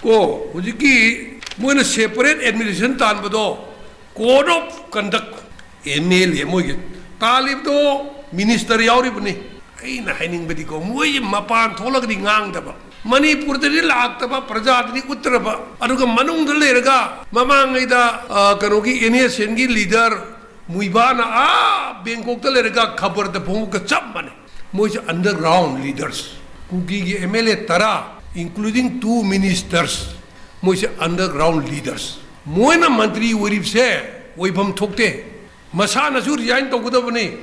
ꯀꯣ, ꯍꯧꯖꯤꯛꯀꯤ ꯃꯣꯏꯅ separate administration ꯇꯥꯟꯕꯗꯣ, code of conduct, M L ꯑꯦ ꯃꯣꯏꯒꯤ ꯇꯥꯜꯂꯤꯕꯗꯣ minister ꯌꯥꯎꯔꯤꯕꯅꯤ꯫ ꯑꯩꯅ ꯍꯥꯏꯅꯤꯡꯕꯗꯤꯀꯣ, ꯃꯣꯏꯁꯦ ꯃꯄꯥꯟ ꯊꯣꯛꯂꯒꯗꯤ ꯉꯥꯡꯗꯕ, ꯃꯅꯤꯄꯨꯔꯗꯗꯤ ꯂꯥꯛꯇꯕ, ꯄ꯭ꯔꯖꯥꯗꯗꯤ ꯎꯠꯇ꯭ꯔꯕ, ꯑꯗꯨꯒ ꯃꯅꯨꯡꯗ ꯂꯩꯔꯒ ꯃꯃꯥꯡꯉꯩꯗ, ꯑ, ꯀꯩꯅꯣꯒꯤ N S Nꯒꯤ leader ꯃꯨꯏꯕꯥꯅ ꯑꯥ ꯕꯦꯡꯀꯣꯛꯇ ꯂꯩꯔꯒ ꯈꯕꯔꯗ ꯐꯣꯡꯕꯒ ꯆꯞ ꯃꯥꯟꯅꯩ꯫ ꯃꯣꯏꯁꯦ underground leaders꯫ ꯀꯨꯀꯤꯒꯤ ꯑꯦꯝ ꯑꯦꯜ ꯑꯦ ꯇꯔꯥ, including two ministers, ꯃꯣꯏꯁꯦ underground leaders꯫ ꯃꯣꯏꯅ ꯃꯟꯇ꯭ꯔꯤ ꯑꯣꯏꯔꯤꯕꯁꯦ ꯑꯣꯏꯐꯝ ꯊꯣꯛꯇꯦ꯫ ꯃꯁꯥꯅꯁꯨ resign ꯇꯧꯒꯗꯕꯅꯤ꯫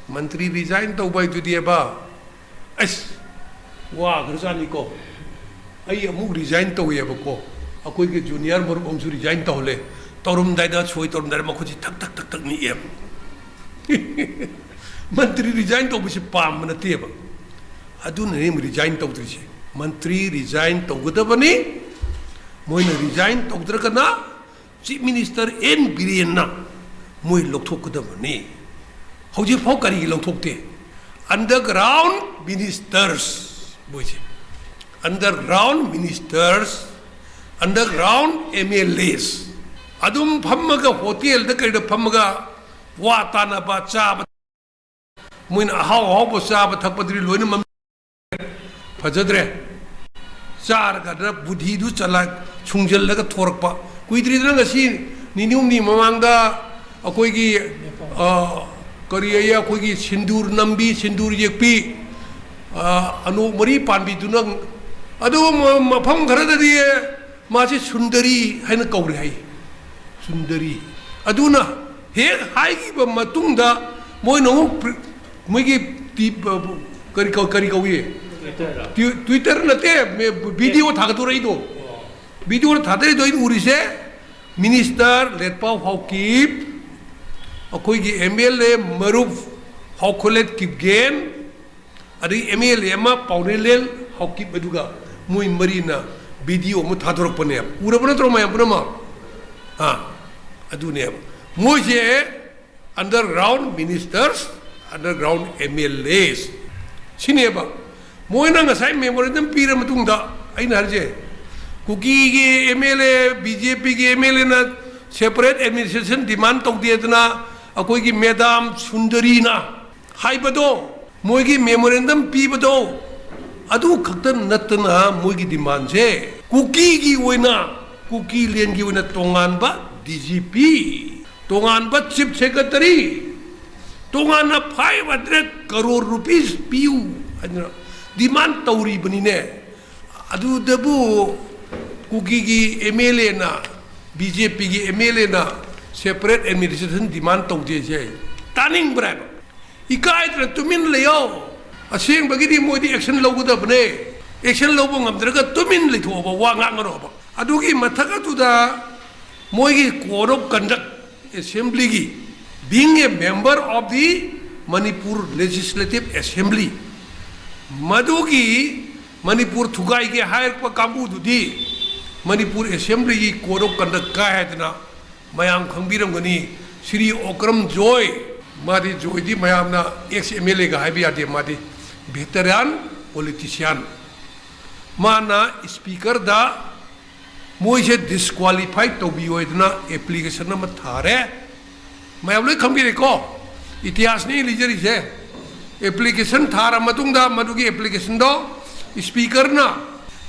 ꯃꯟꯇ꯭ꯔꯤ resign ꯇꯧꯕ ꯍꯥꯏꯗꯨꯗꯤꯕ, ꯑꯁ, ꯋꯥꯈ꯭ꯔꯖꯥꯠꯅꯤꯀꯣ꯫ ꯑꯩ ꯑꯃꯨꯛ resign ꯇꯧꯋꯦꯕꯀꯣ, ꯑꯩꯈꯣꯏꯒꯤ junior ꯃꯔꯨꯞ ꯑꯃꯁꯨ resign ꯇꯧꯍꯜꯂꯦ꯫ ꯇꯧꯔꯝꯗꯥꯏꯗ, ꯁꯣꯏ ꯇꯧꯔꯝꯗꯥꯏꯗ ꯃꯈꯨꯠꯁꯤ ꯊꯛ ꯊꯛ ꯊꯛ ꯊꯛ ꯅꯤꯛꯑꯦꯕ꯫ ꯃꯟꯇ꯭ꯔꯤ resign ꯇꯧꯕꯁꯤ ꯄꯥꯝꯕ ꯅꯠꯇꯦꯕ, ꯑꯗꯨꯅꯅꯦ resign ꯇꯧꯗ꯭ꯔꯤꯁꯦ꯫ ꯃꯟꯇ꯭ꯔꯤ resign ꯇꯧꯒꯗꯕꯅꯤ꯫ ꯃꯣꯏꯅ resign ꯇꯧꯗ꯭ꯔꯒꯅ Chief Minister N ꯕꯤꯔꯦꯟꯅ ꯃꯣꯏ ꯂꯧꯊꯣꯛꯀꯗꯕꯅꯤ꯫ ꯍꯧꯖꯤꯛꯐꯥꯎ ꯀꯔꯤꯒꯤ ꯂꯧꯊꯣꯛꯇꯦ? Underground ministers, ꯃꯣꯏꯁꯦ underground ministers, underground M L As, ꯑꯗꯨꯝ ꯐꯝꯃꯒ ꯍꯣꯇꯦꯜꯗ ꯀꯩꯗ ꯐꯝꯃꯒ ꯋꯥ ꯇꯥꯅꯕ, ꯆꯥꯕ, ꯃꯣꯏꯅ ꯑꯍꯥꯎ ꯑꯍꯥꯎꯕ ꯆꯥꯕ ꯊꯛꯄꯗꯨꯗꯤ ꯂꯣꯏꯅ ꯃꯝ-, ꯐꯖꯗ꯭ꯔꯦ꯫ ꯆꯥꯔꯒꯅ ꯕꯨꯙꯤꯗꯨ ꯆꯂꯥ ꯁꯨꯡꯖꯜꯂꯒ ꯊꯣꯔꯛꯄ꯫ ꯀꯨꯏꯗ꯭ꯔꯤꯗꯅ, ꯉꯁꯤ ꯅꯤꯅꯤ ꯍꯨꯝꯅꯤ ꯃꯃꯥꯡꯗ ꯑꯩꯈꯣꯏꯒꯤ, ꯑ, ꯀꯔꯤ ꯑꯌꯦ, ꯑꯩꯈꯣꯏꯒꯤ ꯁꯤꯟꯗꯨꯔ ꯅꯝꯕꯤ, ꯁꯤꯟꯗꯨꯔ ꯌꯦꯛꯄꯤ, ꯑ, ꯑꯅꯣꯛ ꯃꯔꯤ ꯄꯥꯟꯕꯤꯗꯨꯅ, ꯑꯗꯨ ꯃ-, ꯃꯐꯝ ꯈꯔꯗꯗꯤ ꯃꯥꯁꯤ ꯁꯨꯟꯗꯔꯤ ꯍꯥꯏꯅ ꯀꯧꯔꯦ ꯍꯥꯏ꯫ ꯁꯨꯟꯗꯔꯤ꯫ ꯑꯗꯨꯅ ꯍꯦꯛ ꯍꯥꯏꯈꯤꯕ ꯃꯇꯨꯡꯗ ꯃꯣꯏꯅ ꯑꯃꯨꯛ ꯄ꯭ꯔꯤ-, ꯃꯣꯏꯒꯤ ꯇꯤ-, ꯀꯔꯤ ꯀꯧ-, ꯀꯔꯤ ꯀꯧꯏ? ꯇ꯭ꯋꯤ-, Twitter ꯅꯠꯇꯦ, ꯃꯦ-, video ꯊꯥꯒꯠꯇꯣꯔꯛꯏꯗꯣ꯫ Video ꯊꯥꯗꯔꯤꯗꯣ ꯑꯩꯅ ꯎꯔꯤꯁꯦ, ꯃꯤꯅꯤꯁꯇꯔ ꯂꯦꯠꯄꯥꯎ ꯍꯥꯎꯀꯤꯞ, ꯑꯩꯈꯣꯏꯒꯤ M L A ꯃꯔꯨꯞ ꯍꯥꯎꯈꯣꯂꯦꯠ ꯀꯤꯞꯒꯦꯟ, ꯑꯗꯒꯤ M L A ꯑꯃ ꯄꯥꯎꯅꯦꯂꯦꯜ ꯍꯥꯎꯀꯤꯞ, ꯑꯗꯨꯒ ꯃꯣꯏ ꯃꯔꯤꯅ video ꯑꯃ ꯊꯥꯗꯣꯔꯛꯄꯅꯦꯕ꯫ ꯎꯔꯕ ꯅꯠꯇ꯭ꯔꯣ ꯃꯌꯥꯝ ꯄꯨꯝꯅꯃꯛ? ꯑꯥ, ꯑꯗꯨꯅꯦꯕ꯫ ꯃꯣꯏꯁꯦ underground ministers, underground M L As ꯁꯤꯅꯦꯕ꯫ ꯃꯣꯏꯅ ꯉꯁꯥꯏ memorandum ꯄꯤꯔ ꯃꯇꯨꯡꯗ, ꯑꯩꯅ ꯍꯥꯏꯔꯤꯁꯦ, ꯀꯨꯀꯤꯒꯤ M L A, B J P ꯒꯤ M L A ꯅ separate administration demand ꯇꯧꯗꯦꯗꯅ ꯑꯩꯈꯣꯏꯒꯤ ꯃꯦꯗꯥꯝ ꯁꯨꯟꯗꯔꯤꯅ ꯍꯥꯏꯕꯗꯣ, ꯃꯣꯏꯒꯤ memorandum ꯄꯤꯕꯗꯣ, ꯑꯗꯨ ꯈꯛꯇ ꯅꯠꯇꯅ ꯃꯣꯏꯒꯤ demandꯁꯦ ꯀꯨꯀꯤꯒꯤ ꯑꯣꯏꯅ, ꯀꯨꯀꯤ ꯂꯦꯟꯒꯤ ꯑꯣꯏꯅ ꯇꯣꯉꯥꯟꯕ D G P, ꯇꯣꯉꯥꯟꯕ chief secretary, ꯇꯣꯉꯥꯟꯅ five hundred crore rupees ꯄꯤꯌꯨ ꯍꯥꯏꯗꯅ demand ꯇꯧꯔꯤꯕꯅꯤꯅꯦ꯫ ꯑꯗꯨꯗꯕꯨ ꯀꯨꯀꯤꯒꯤ M L A ꯅ, B J P ꯒꯤ M L A ꯅ separate administration demand ꯇꯧꯗꯦꯁꯦ ꯇꯥꯅꯤꯡꯕ꯭ꯔꯥ ꯍꯥꯏꯕ? ꯏꯀꯥꯏꯗꯅ ꯇꯨꯃꯤꯟ ꯂꯩꯌꯣ꯫ ꯑꯁꯦꯡꯕꯒꯤꯗꯤ ꯃꯣꯏꯗꯤ action ꯂꯧꯒꯗꯕꯅꯦ꯫ Action ꯂꯧꯕ ꯉꯝꯗ꯭ꯔꯒ ꯇꯨꯃꯤꯟ ꯂꯩꯊꯣꯛꯑꯣꯕ, ꯋꯥ ꯉꯥꯡꯒꯅꯣꯕ꯫ ꯑꯗꯨꯒꯤ ꯃꯊꯛ ꯑꯗꯨꯗ ꯃꯣꯏꯒꯤ code of conduct, assembly ꯒꯤ, being a member of the Manipur Legislative Assembly, ꯃꯗꯨꯒꯤ ꯃꯅꯤꯄꯨꯔ ꯊꯨꯒꯥꯏꯒꯦ ꯍꯥꯏꯔꯛꯄ ꯀꯥꯡꯕꯨꯗꯨꯗꯤ ꯃꯅꯤꯄꯨꯔ assembly ꯒꯤ code of conduct ꯀꯥꯏ ꯍꯥꯏꯗꯅ ꯃꯌꯥꯝ ꯈꯪꯕꯤꯔꯝꯒꯅꯤ꯫ ꯁ꯭ꯔꯤ ꯑꯣꯀ꯭ꯔꯝ ꯖꯣꯏ, ꯃꯥꯗꯤ ꯖꯣꯏꯗꯤ ꯃꯌꯥꯝꯅ ex M L A ꯒ ꯍꯥꯏꯕ ꯌꯥꯗꯦ, ꯃꯥꯗꯤ veteran politician꯫ ꯃꯥꯅ speaker ꯗ ꯃꯣꯏꯁꯦ disqualify ꯇꯧꯕꯤꯌꯣ ꯍꯥꯏꯗꯅ application ꯑꯃ ꯊꯥꯔꯦ꯫ ꯃꯌꯥꯝ ꯂꯣꯏ ꯈꯪꯕꯤꯔꯦꯀꯣ, ꯏꯇꯤꯍꯥꯁꯅꯤ ꯂꯤꯖꯔꯤꯁꯦ꯫ Application ꯊꯥꯔ ꯃꯇꯨꯡꯗ ꯃꯗꯨꯒꯤ application ꯗꯣ speaker ꯅ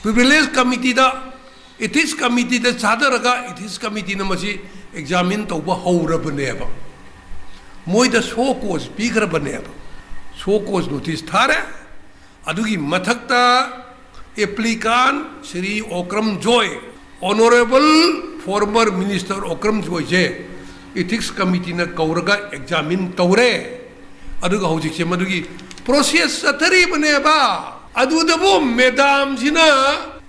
privilege committee ꯗ, ethics committee ꯗ ꯊꯥꯗꯔꯒ ethics committee ꯅ ꯃꯁꯤ examine ꯇꯧꯕ ꯍꯧꯔꯕꯅꯦꯕ꯫ ꯃꯣꯏꯗ show cause ꯄꯤꯈ꯭ꯔꯕꯅꯦꯕ꯫ Show cause notice ꯊꯥꯔꯦ꯫ ꯑꯗꯨꯒꯤ ꯃꯊꯛꯇ applicant ꯁ꯭ꯔꯤ ꯑꯣꯀ꯭ꯔꯝ ꯖꯣꯏ, Honourable former Minister Okram ꯖꯣꯏꯁꯦ ethics committee ꯅ ꯀꯧꯔꯒ examine ꯇꯧꯔꯦ꯫ ꯑꯗꯨꯒ ꯍꯧꯖꯤꯛꯁꯦ ꯃꯗꯨꯒꯤ process ꯆꯠꯊꯔꯤꯕꯅꯦꯕ꯫ ꯑꯗꯨꯗꯕꯨ madam ꯁꯤꯅ,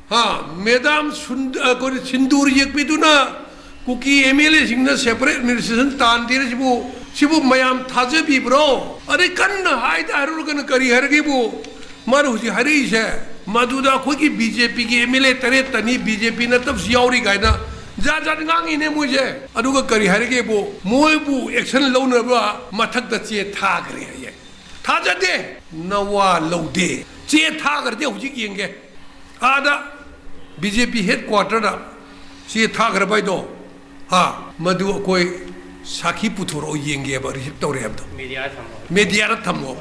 ꯍꯥ, madam ꯁꯨꯟ-, ꯑ, ꯑꯩꯈꯣꯏꯅ ꯁꯤꯟꯗꯨꯔ ꯌꯦꯛꯄꯤꯗꯨꯅ ꯀꯨꯀꯤ M L A ꯁꯤꯡꯅ separate administration ꯇꯥꯟꯗꯦ ꯁꯤꯕꯨ, ꯁꯤꯕꯨ ꯃꯌꯥꯝ ꯊꯥꯖꯕꯤꯕ꯭ꯔꯣ? ꯑꯗꯩ ꯀꯟꯅ ꯍꯥꯏꯗ ꯍꯥꯏꯔꯨꯔꯒꯅ ꯀꯔꯤ ꯍꯥꯏꯔꯒꯦꯕꯨ? ꯃꯥꯅ ꯍꯧꯖꯤꯛ ꯍꯥꯏꯔꯛꯏꯁꯦ, ꯃꯗꯨꯗ ꯑꯩꯈꯣꯏꯒꯤ B J P ꯒꯤ M L A ꯇꯔꯦꯠꯇꯅꯤ, B J P ꯅꯠꯇꯕꯁꯨ ꯌꯥꯎꯔꯤ ꯀꯥꯏꯅ ꯖꯥꯠ ꯖꯥꯠ ꯉꯥꯡꯉꯤꯅꯦ ꯃꯣꯏꯁꯦ꯫ ꯑꯗꯨꯒ ꯀꯔꯤ ꯍꯥꯏꯔꯒꯦꯕꯨ? ꯃꯣꯏꯕꯨ action ꯂꯧꯅꯕ ꯃꯊꯛꯇ ꯆꯦ ꯊꯥꯈ꯭ꯔꯦ ꯍꯥꯏꯌꯦ꯫ ꯊꯥꯖꯗꯦ, ꯅꯋꯥ ꯂꯧꯗꯦ꯫ ꯆꯦ ꯊꯥꯈ꯭ꯔꯗꯤ ꯍꯧꯖꯤꯛ ꯌꯦꯡꯒꯦ꯫ ꯑꯥꯗ B J P headquarter ꯗ ꯆꯦ ꯊꯥꯈ꯭ꯔꯕ ꯍꯥꯏꯗꯣ, ꯍꯥ, ꯃꯗꯨ ꯑꯩꯈꯣꯏ ꯁꯥꯈꯤ ꯄꯨꯊꯣꯔꯛꯑꯣ ꯌꯦꯡꯒꯦꯕ, receive ꯇꯧꯔꯦ ꯍꯥꯏꯕꯗꯣ꯫ Media ꯗ ꯊꯝꯃꯣ꯫ Media ꯗ ꯊꯝꯃꯣ꯫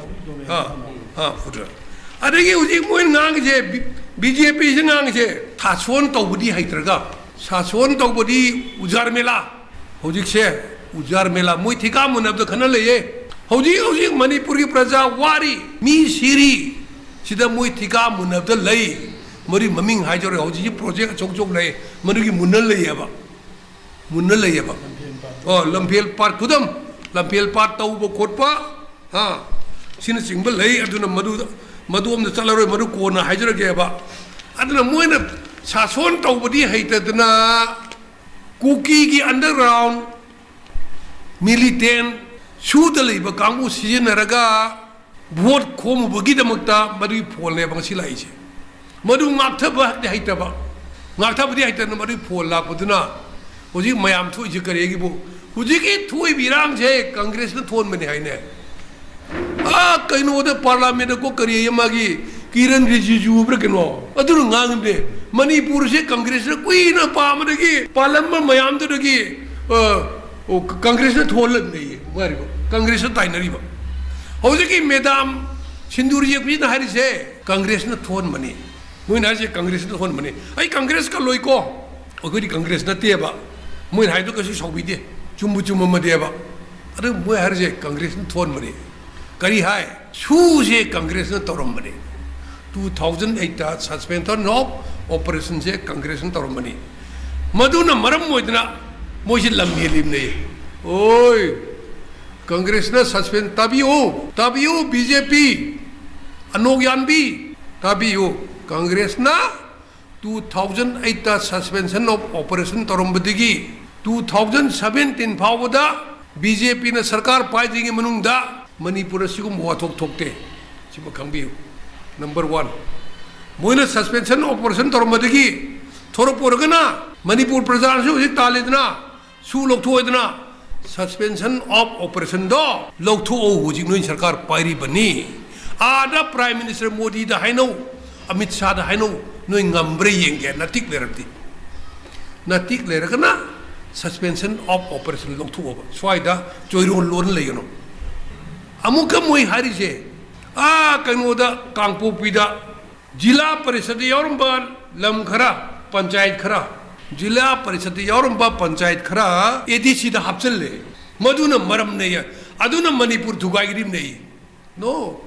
ꯍꯥ, ꯍꯥ, ꯄꯨꯊꯣꯔꯛꯑꯣ꯫ ꯑꯗꯒꯤ ꯍꯧꯖꯤꯛ ꯃꯣꯏꯅ ꯉꯥꯡꯉꯤꯁꯦ, B-, B J P ꯁꯤ ꯉꯥꯡꯉꯤꯁꯦ, ꯁꯥꯁꯣꯟ ꯇꯧꯕꯗꯤ ꯍꯩꯇ꯭ꯔꯒ, ꯁꯥꯁꯣꯟ ꯇꯧꯕꯗꯤ ꯎꯖꯥꯔ ꯃꯦꯂꯥ꯫ ꯍꯧꯖꯤꯛꯁꯦ ꯎꯖꯥꯔ ꯃꯦꯂꯥ, ꯃꯣꯏ ꯊꯤꯀꯥ ꯃꯨꯟꯅꯕꯗ ꯈꯟꯅ ꯂꯩꯌꯦ꯫ ꯍꯧꯖꯤꯛ ꯍꯧꯖꯤꯛ ꯃꯅꯤꯄꯨꯔꯒꯤ ꯄ꯭ꯔꯖꯥ ꯋꯥꯔꯤ, ꯃꯤ ꯁꯤꯔꯤ, ꯁꯤꯗ ꯃꯣꯏ ꯊꯤꯀꯥ ꯃꯨꯟꯅꯕꯗ ꯂꯩ꯫ ꯃꯗꯨꯒꯤ ꯃꯃꯤꯡ ꯍꯥꯏꯖꯔꯣꯏ, ꯍꯧꯖꯤꯛꯁꯤ project ꯑꯆꯧ ꯑꯆꯧꯕ ꯂꯩ, ꯃꯗꯨꯒꯤ ꯃꯨꯟꯅ ꯂꯩꯌꯦꯕ, ꯃꯨꯟꯅ ꯂꯩꯌꯦꯕ꯫ ꯑꯣ, ꯂꯝꯐꯦꯜ ꯄꯥꯠ, ꯈꯨꯗꯝ, ꯂꯝꯐꯦꯜ ꯄꯥꯠ ꯇꯧꯕ ꯈꯣꯠꯄ, ꯍꯥ, ꯁꯤꯅꯆꯤꯡꯕ ꯂꯩ꯫ ꯑꯗꯨꯅ ꯃꯗꯨ, ꯃꯗꯨ ꯑꯝꯗ ꯆꯠꯂꯔꯣꯏ, ꯃꯗꯨ ꯀꯣꯟꯅ ꯍꯥꯏꯖꯔꯒꯦꯕ꯫ ꯑꯗꯨꯅ ꯃꯣꯏꯅ ꯁꯥꯁꯣꯟ ꯇꯧꯕꯗꯤ ꯍꯩꯇꯗꯅ, ꯀꯨꯀꯤꯒꯤ underground militant ꯁꯨꯗ ꯂꯩꯕ ꯀꯥꯡꯕꯨ ꯁꯤꯖꯤꯟꯅꯔꯒ vote ꯈꯣꯝꯃꯨꯕꯒꯤꯗꯃꯛꯇ ꯃꯗꯨꯒꯤ ꯐꯣꯜꯅꯦꯕ ꯉꯁꯤ ꯂꯥꯛꯏꯁꯦ꯫ ꯃꯗꯨ ꯉꯥꯛꯊꯕꯗꯤ ꯍꯩꯇꯕ, ꯉꯥꯛꯊꯕꯗꯤ ꯍꯩꯇꯅ ꯃꯗꯨꯒꯤ ꯐꯣꯜ ꯂꯥꯛꯄꯗꯨꯅ ꯍꯧꯖꯤꯛ ꯃꯌꯥꯝ ꯊꯣꯛꯏꯁꯦ ꯀꯔꯤꯒꯤꯕꯨ? ꯍꯧꯖꯤꯛꯀꯤ ꯊꯣꯛꯏꯕ ꯏꯔꯥꯡꯁꯦ ꯀꯪꯒ꯭ꯔꯦꯁꯅ ꯊꯣꯛꯍꯟꯕꯅꯤ ꯍꯥꯏꯅꯦ꯫ ꯑꯥ, ꯀꯩꯅꯣꯗ, ꯄꯥꯔꯂꯥꯃꯦꯟꯗ ꯀꯣ, ꯀꯔꯤ ꯑꯃꯒꯤ ꯀꯤꯔꯟ ꯔꯤꯖꯤꯖꯨ ꯍꯥꯏꯕ꯭ꯔꯥ ꯀꯩꯅꯣ, ꯑꯗꯨꯅ ꯉꯥꯡꯉꯤꯕꯅꯦ, ꯃꯅꯤꯄꯨꯔꯁꯦ ꯀꯪꯒ꯭ꯔꯦꯁꯅ ꯀꯨꯏꯅ ꯄꯥꯝꯕꯗꯒꯤ, ꯄꯥꯜꯂꯝꯕ ꯃꯌꯥꯝꯗꯨꯗꯒꯤ, ꯑ, ꯑꯣ, ꯀꯪꯒ꯭ꯔꯦꯁꯅ ꯊꯣꯛꯍꯜꯂꯕꯅꯦꯌꯦ꯫ ꯃꯥꯔꯤꯕ ꯀꯪꯒ꯭ꯔꯦꯁꯇ ꯇꯥꯏꯅꯔꯤꯕ꯫ ꯍꯧꯖꯤꯛꯀꯤ ꯃꯦꯗꯥꯝ ꯁꯤꯟꯗꯨꯔ ꯌꯦꯛꯄꯤꯅ ꯍꯥꯏꯔꯤꯁꯦ ꯀꯪꯒ꯭ꯔꯦꯁꯅ ꯊꯣꯛꯍꯟꯕꯅꯤ꯫ ꯃꯣꯏꯅ ꯍꯥꯏꯁꯦ ꯀꯪꯒ꯭ꯔꯦꯁꯅ ꯊꯣꯛꯍꯟꯕꯅꯤ꯫ ꯑꯩ ꯀꯪꯒ꯭ꯔꯦꯁꯀ ꯂꯣꯏꯀꯣ, ꯑꯩꯈꯣꯏꯗꯤ ꯀꯪꯒ꯭ꯔꯦꯁ ꯅꯠꯇꯦꯕ꯫ ꯃꯣꯏꯅ ꯍꯥꯏꯗꯣ ꯀꯩꯁꯨ ꯁꯥꯎꯕꯤꯗꯦ, ꯆꯨꯝꯕꯨ ꯆꯨꯝꯃꯝꯃꯗꯦꯕ꯫ ꯑꯗꯨ ꯃꯣꯏ ꯍꯥꯏꯔꯤꯁꯦ ꯀꯪꯒ꯭ꯔꯦꯁꯅ ꯊꯣꯛꯍꯟꯕꯅꯤ꯫ ꯀꯔꯤ ꯍꯥꯏ? ꯁꯨꯁꯦ ꯀꯪꯒ꯭ꯔꯦꯁꯅ ꯇꯧꯔꯝꯕꯅꯤ꯫ Two thousand eight suspension of operationꯁꯦ ꯀꯪꯒ꯭ꯔꯦꯁꯅ ꯇꯧꯔꯝꯕꯅꯤ꯫ ꯃꯗꯨꯅ ꯃꯔꯝ ꯑꯣꯏꯗꯅ ꯃꯣꯏꯁꯤ ꯂꯝ ꯍꯦꯜꯂꯤꯕꯅꯦ꯫ ꯑꯣꯏ, ꯀꯪꯒ꯭ꯔꯦꯁꯅ ꯁꯁꯄꯦꯟ, ꯇꯥꯕꯤꯌꯨ, ꯇꯥꯕꯤꯌꯨ, ꯕꯤ ꯖꯦ ꯄꯤ, ꯑꯅꯣꯛ ꯌꯥꯟꯕꯤ, ꯇꯥꯕꯤꯌꯨ꯫ ꯀꯪꯒ꯭ꯔꯦꯁꯅ two thousand eight suspension of operation ꯇꯧꯔꯝꯕꯗꯒꯤ two thousand seventeen ꯐꯥꯎꯕꯗ ꯕꯤ ꯖꯦ ꯄꯤꯅ ꯁꯔꯀꯥꯔ ꯄꯥꯏꯗ꯭ꯔꯤꯉꯩ ꯃꯅꯨꯡꯗ ꯃꯅꯤꯄꯨꯔꯗ ꯁꯤꯒꯨꯝꯕ ꯋꯥꯊꯣꯛ ꯊꯣꯛꯇꯦ꯫ ꯁꯤꯃ ꯈꯪꯕꯤꯌꯨ꯫ Number one, ꯃꯣꯏꯅ suspension operation ꯇꯧꯔꯝꯕꯗꯒꯤ ꯊꯣꯔꯛꯄ ꯑꯣꯏꯔꯒꯅ ꯃꯅꯤꯄꯨꯔ ꯄ꯭ꯔꯖꯥꯅꯁꯨ ꯍꯧꯖꯤꯛ ꯇꯥꯜꯂꯤꯗꯅ, ꯁꯨ ꯂꯧꯊꯣꯛꯑꯣꯏꯗꯅ꯫ Suspension of operationꯗꯣ ꯂꯧꯊꯣꯛꯑꯣ, ꯍꯧꯖꯤꯛ ꯅꯣꯏ ꯁꯔꯀꯥꯔ ꯄꯥꯏꯔꯤꯕꯅꯤ꯫ ꯑꯥꯗ Prime Minister ꯃꯣꯗꯤꯗ ꯍꯥꯏꯅꯧ, ꯑꯃꯤꯠ ꯁꯥꯗ ꯍꯥꯏꯅꯧ, ꯅꯣꯏ ꯉꯝꯕ꯭ꯔꯥ ꯌꯦꯡꯒꯦ, ꯅꯇꯤꯛ ꯂꯩꯔꯕꯗꯤ꯫ ꯅꯇꯤꯛ ꯂꯩꯔꯒꯅ suspension of operation ꯂꯧꯊꯣꯛꯑꯣꯕ, ꯁ꯭ꯋꯥꯏꯗ ꯆꯣꯏꯔꯣꯟ ꯂꯣꯟ ꯂꯩꯒꯅꯨ꯫ ꯑꯃꯨꯛꯀ ꯃꯣꯏ ꯍꯥꯏꯔꯤꯁꯦ, ꯑꯥ, ꯀꯩꯅꯣꯗ, ꯀꯥꯡꯄꯣꯛꯄꯤꯗ ꯖꯤꯂꯥ ꯄꯔꯤꯁꯠꯇ ꯌꯥꯎꯔꯝꯕ ꯂꯝ ꯈꯔ, ꯄꯟꯆꯥꯌꯠ ꯈꯔ, ꯖꯤꯂꯥ ꯄꯔꯤꯁꯠꯇ ꯌꯥꯎꯔꯝꯕ ꯄꯟꯆꯥꯌꯠ ꯈꯔ ꯑꯦ ꯗꯤ ꯁꯤꯗ ꯍꯥꯞꯆꯤꯜꯂꯦ꯫ ꯃꯗꯨꯅ ꯃꯔꯝꯅꯦꯌꯦ꯫ ꯑꯗꯨꯅ ꯃꯅꯤꯄꯨꯔ ꯊꯨꯒꯥꯏꯈ꯭ꯔꯤꯕꯅꯦ꯫ No꯫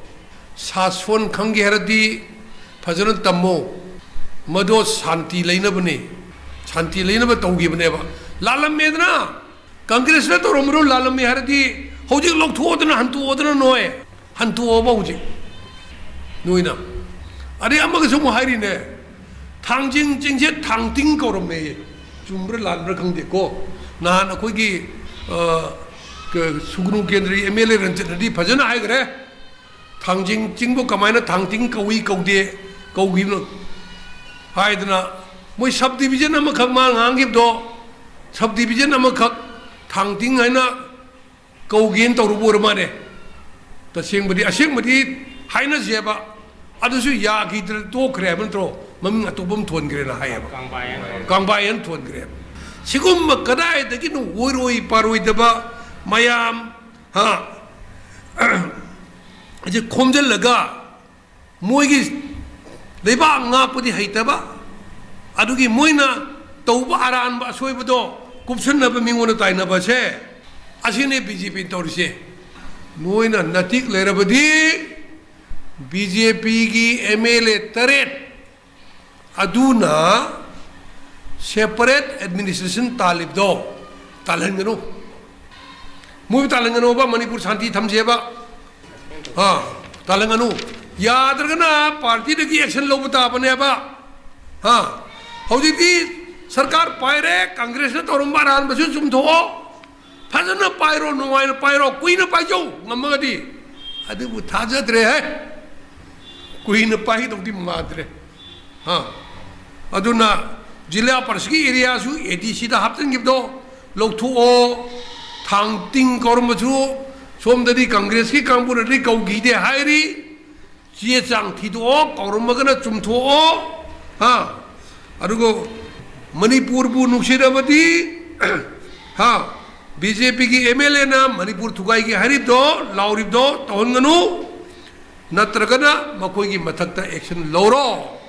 ꯁꯥꯁꯣꯟ ꯈꯪꯒꯦ ꯍꯥꯏꯔꯗꯤ ꯐꯖꯅ ꯇꯝꯃꯣ꯫ ꯃꯗꯣ ꯁꯥꯟꯇꯤ ꯂꯩꯅꯕꯅꯤ꯫ ꯁꯥꯟꯇꯤ ꯂꯩꯅꯕ ꯇꯧꯈꯤꯕꯅꯦꯕ꯫ ꯂꯥꯜꯂꯝꯃꯦꯗꯅ꯫ ꯀꯪꯒ꯭ꯔꯦꯁꯅ ꯇꯧꯔꯝꯕꯗꯣ ꯂꯥꯜꯂꯝꯃꯤ ꯍꯥꯏꯔꯗꯤ ꯍꯧꯖꯤꯛ ꯂꯧꯊꯣꯛꯑꯣꯗꯅ, ꯍꯟꯇꯣꯛꯑꯣꯗꯅ ꯅꯣꯏ꯫ ꯍꯟꯇꯣꯛꯑꯣꯕ ꯍꯧꯖꯤꯛ ꯅꯣꯏꯅ꯫ ꯑꯗꯩ ꯑꯃꯒꯁꯨ ꯑꯃꯨꯛ ꯍꯥꯏꯔꯤꯅꯦ, ꯊꯥꯡꯖꯤꯡ ꯆꯤꯡꯁꯦ ꯊꯥꯡꯇꯤꯡ ꯀꯧꯔꯝꯃꯦꯌꯦ꯫ ꯆꯨꯝꯕ꯭ꯔꯥ ꯂꯥꯟꯕ꯭ꯔꯥ ꯈꯪꯗꯦꯀꯣ꯫ ꯅꯍꯥꯟ ꯑꯩꯈꯣꯏꯒꯤ, ꯑ, ꯀ-, ꯁꯨꯒꯅꯨ ꯀꯦꯟꯗ꯭ꯔꯒꯤ ꯑꯦꯝ ꯑꯦꯜ ꯑꯦ ꯔꯟꯖꯤꯠꯅꯗꯤ ꯐꯖꯅ ꯍꯥꯏꯈ꯭ꯔꯦ꯫ ꯊꯥꯡꯖꯤꯡ ꯆꯤꯡꯕꯨ ꯀꯃꯥꯏꯅ ꯊꯥꯡꯇꯤꯡ ꯀꯧꯏ ꯀꯧꯗꯦ ꯀꯧꯈꯤꯕꯅꯣ ꯍꯥꯏꯗꯅ, ꯃꯣꯏ sub division ꯑꯃꯈꯛ ꯃꯥ ꯉꯥꯡꯈꯤꯕꯗꯣ, sub division ꯑꯃꯈꯛ ꯊꯥꯡꯇꯤꯡ ꯍꯥꯏꯅ ꯀꯧꯒꯦꯅ ꯇꯧꯔꯨꯕ ꯑꯣꯏꯔ ꯃꯥꯜꯂꯦ꯫ ꯇꯁꯦꯡꯕꯗꯤ, ꯑꯁꯦꯡꯕꯗꯤ ꯍꯥꯏꯅꯁꯦꯕ, ꯑꯗꯨꯁꯨ ꯌꯥꯈꯤꯗ꯭ꯔ ꯇꯣꯛꯈ꯭ꯔꯦ ꯍꯥꯏꯕ ꯅꯠꯇ꯭ꯔꯣ? ꯃꯃꯤꯡ ꯑꯇꯣꯞꯄ ꯑꯃ ꯊꯣꯟꯈ꯭ꯔꯦꯅ ꯍꯥꯏꯌꯦꯕ꯫ ꯀꯥꯡꯕꯥꯏ ꯍꯥꯏꯅ ꯊꯣꯟꯈ꯭ꯔꯦ꯫ ꯀꯥꯡꯕꯥꯏ ꯍꯥꯏꯅ ꯊꯣꯟꯈ꯭ꯔꯦ꯫ ꯁꯤꯒꯨꯝꯕ ꯀꯗꯥꯏꯗꯒꯤꯅꯣ ꯑꯣꯏꯔꯣꯏ ꯄꯥꯔꯣꯏꯗꯕ ꯃꯌꯥꯝ, ꯍꯥ? ꯑꯁꯤ ꯈꯣꯝꯖꯤꯜꯂꯒ ꯃꯣꯏꯒꯤ ꯂꯩꯕꯥꯛ ꯉꯥꯛꯄꯗꯤ ꯍꯩꯇꯕ, ꯑꯗꯨꯒꯤ ꯃꯣꯏꯅ ꯇꯧꯕ ꯑꯔꯥꯟꯕ ꯑꯁꯣꯏꯕꯗꯣ ꯀꯨꯞꯁꯟꯅꯕ, ꯃꯤꯉꯣꯟꯗ ꯇꯥꯏꯅꯕꯁꯦ, ꯑꯁꯤꯅꯤ ꯕꯤ ꯖꯦ ꯄꯤꯅ ꯇꯧꯔꯤꯁꯦ꯫ ꯅꯣꯏꯅ ꯅꯇꯤꯛ ꯂꯩꯔꯕꯗꯤ ꯕꯤ ꯖꯦ ꯄꯤꯒꯤ ꯑꯦꯝ ꯑꯦꯜ ꯑꯦ ꯇꯔꯦꯠ ꯑꯗꯨꯅ separate administration ꯇꯥꯜꯂꯤꯕꯗꯣ ꯇꯥꯜꯍꯟꯒꯅꯨ꯫ ꯃꯣꯏꯕꯨ ꯇꯥꯜꯍꯟꯒꯅꯣꯕ, ꯃꯅꯤꯄꯨꯔ ꯁꯥꯟꯇꯤ ꯊꯝꯁꯦꯕ꯫ ꯑꯥ, ꯇꯥꯜꯍꯟꯒꯅꯨ꯫ ꯌꯥꯗ꯭ꯔꯒꯅ ꯄꯥꯔꯇꯤꯗꯒꯤ action ꯂꯧꯕ ꯇꯥꯕꯅꯦꯕ꯫ ꯍꯥ? ꯍꯧꯖꯤꯛꯇꯤ ꯁꯔꯀꯥꯔ ꯄꯥꯏꯔꯦ, ꯀꯪꯒ꯭ꯔꯦꯁꯅ ꯇꯧꯔꯝꯕ ꯑꯔꯥꯟꯕꯁꯨ ꯆꯨꯝꯊꯣꯛꯑꯣ꯫ ꯐꯖꯅ ꯄꯥꯏꯔꯣ, ꯅꯨꯡꯉꯥꯏꯅ ꯄꯥꯏꯔꯣ, ꯀꯨꯏꯅ ꯄꯥꯏꯖꯧ ꯉꯝꯃꯒꯗꯤ꯫ ꯑꯗꯨꯕꯨ ꯊꯥꯖꯗ꯭ꯔꯦꯍꯦ, ꯀꯨꯏꯅ ꯄꯥꯏꯒꯗꯧꯗꯤ ꯃꯥꯟꯗ꯭ꯔꯦ꯫ ꯍꯥ? ꯑꯗꯨꯅ ꯖꯤꯂꯥ ꯄꯔꯤꯁꯠꯀꯤ ꯑꯦꯔꯤꯌꯥꯁꯨ ꯑꯦ ꯗꯤ ꯁꯤꯗ ꯍꯥꯞꯆꯤꯟꯈꯤꯕꯗꯣ ꯂꯧꯊꯣꯛꯑꯣ꯫ ꯊꯥꯡꯇꯤꯡ ꯀꯧꯔꯝꯕꯁꯨ ꯁꯣꯝꯗꯗꯤ ꯀꯪꯒ꯭ꯔꯦꯁꯀꯤ ꯀꯥꯡꯕꯨꯅꯗꯤ ꯀꯧꯈꯤꯗꯦ ꯍꯥꯏꯔꯤ꯫ ꯆꯦ ꯆꯥꯡ ꯊꯤꯗꯣꯛꯑꯣ, ꯀꯧꯔꯝꯃꯒꯅ ꯆꯨꯝꯊꯣꯛꯑꯣ꯫ ꯍꯥ? ꯑꯗꯨꯒ ꯃꯅꯤꯄꯨꯔꯕꯨ ꯅꯨꯡꯁꯤꯔꯕꯗꯤ, ꯍꯥ, ꯕꯤ ꯖꯦ ꯄꯤꯒꯤ ꯑꯦꯝ ꯑꯦꯜ ꯑꯦꯅ ꯃꯅꯤꯄꯨꯔ ꯊꯨꯒꯥꯏꯒꯦ ꯍꯥꯏꯔꯤꯕꯗꯣ, ꯂꯥꯎꯔꯤꯕꯗꯣ ꯇꯧꯍꯟꯒꯅꯨ꯫ ꯅꯠꯇ꯭ꯔꯒꯅ ꯃꯈꯣꯏꯒꯤ ꯃꯊꯛꯇ action ꯂꯧꯔꯣ꯫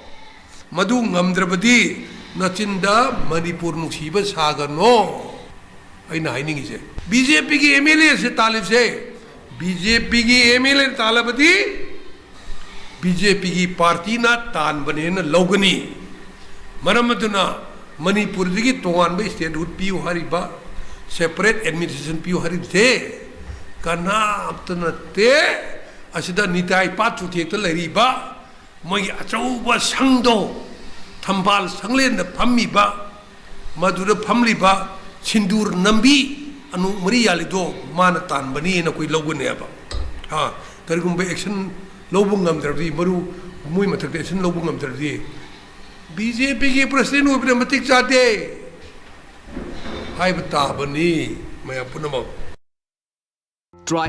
ꯃꯗꯨ ꯉꯝꯗ꯭ꯔꯕꯗꯤ ꯅꯆꯤꯟꯗ ꯃꯅꯤꯄꯨꯔ ꯅꯨꯡꯁꯤꯕ ꯁꯥꯒꯅꯣ꯫ ꯑꯩꯅ ꯍꯥꯏꯅꯤꯡꯉꯤꯁꯦ, ꯕꯤ ꯖꯦ ꯄꯤꯒꯤ ꯑꯦꯝ ꯑꯦꯜ ꯑꯦꯁꯦ ꯇꯥꯜꯂꯤꯕꯁꯦ, ꯕꯤ ꯖꯦ ꯄꯤꯒꯤ ꯑꯦꯝ ꯑꯦꯜ ꯑꯦ ꯇꯥꯜꯂꯕꯗꯤ ꯕꯤ ꯖꯦ ꯄꯤꯒꯤ ꯄꯥꯔꯇꯤꯅ ꯇꯥꯟꯕꯅꯦꯅ ꯂꯧꯒꯅꯤ꯫ ꯃꯔꯝ ꯑꯗꯨꯅ ꯃꯅꯤꯄꯨꯔꯗꯒꯤ ꯇꯣꯉꯥꯟꯕ statehood ꯄꯤꯌꯨ ꯍꯥꯏꯔꯤꯕ, separate administration ꯄꯤꯌꯨ ꯍꯥꯏꯔꯤꯕꯁꯦ ꯀꯅꯥꯝꯇ ꯅꯠꯇꯦ꯫ ꯑꯁꯤꯗ ꯅꯤꯇꯥꯏ ꯄꯥꯠ ꯆꯨꯊꯦꯛꯇ ꯂꯩꯔꯤꯕ ꯃꯣꯏꯒꯤ ꯑꯆꯧꯕ ꯁꯪꯗꯣ, ꯊꯝꯕꯥꯜ ꯁꯪꯂꯦꯟꯗ ꯐꯝꯃꯤꯕ, ꯃꯗꯨꯗ ꯐꯝꯂꯤꯕ ꯁꯤꯟꯗꯨꯔ ꯅꯝꯕꯤ ꯑꯅꯣꯛ ꯃꯔꯤ ꯌꯥꯜꯂꯤꯗꯣ ꯃꯥꯅ ꯇꯥꯟꯕꯅꯤꯅ ꯑꯩꯈꯣꯏ ꯂꯧꯒꯅꯦꯕ꯫ ꯍꯥ, ꯀꯔꯤꯒꯨꯝꯕ action ꯂꯧꯕ ꯉꯝꯗ꯭ꯔꯕꯗꯤ, ꯃꯔꯨ ꯃꯣꯏ ꯃꯊꯛꯇ action ꯂꯧꯕ ꯉꯝꯗ꯭ꯔꯕꯗꯤ, ꯕꯤ ꯖꯦ ꯄꯤꯒꯤ president ꯑꯣꯏꯕꯅ ꯃꯇꯤꯛ ꯆꯥꯗꯦ ꯍꯥꯏꯕ ꯇꯥꯕꯅꯤ꯫ ꯃꯌꯥꯝ ꯄꯨꯝꯅꯃꯛ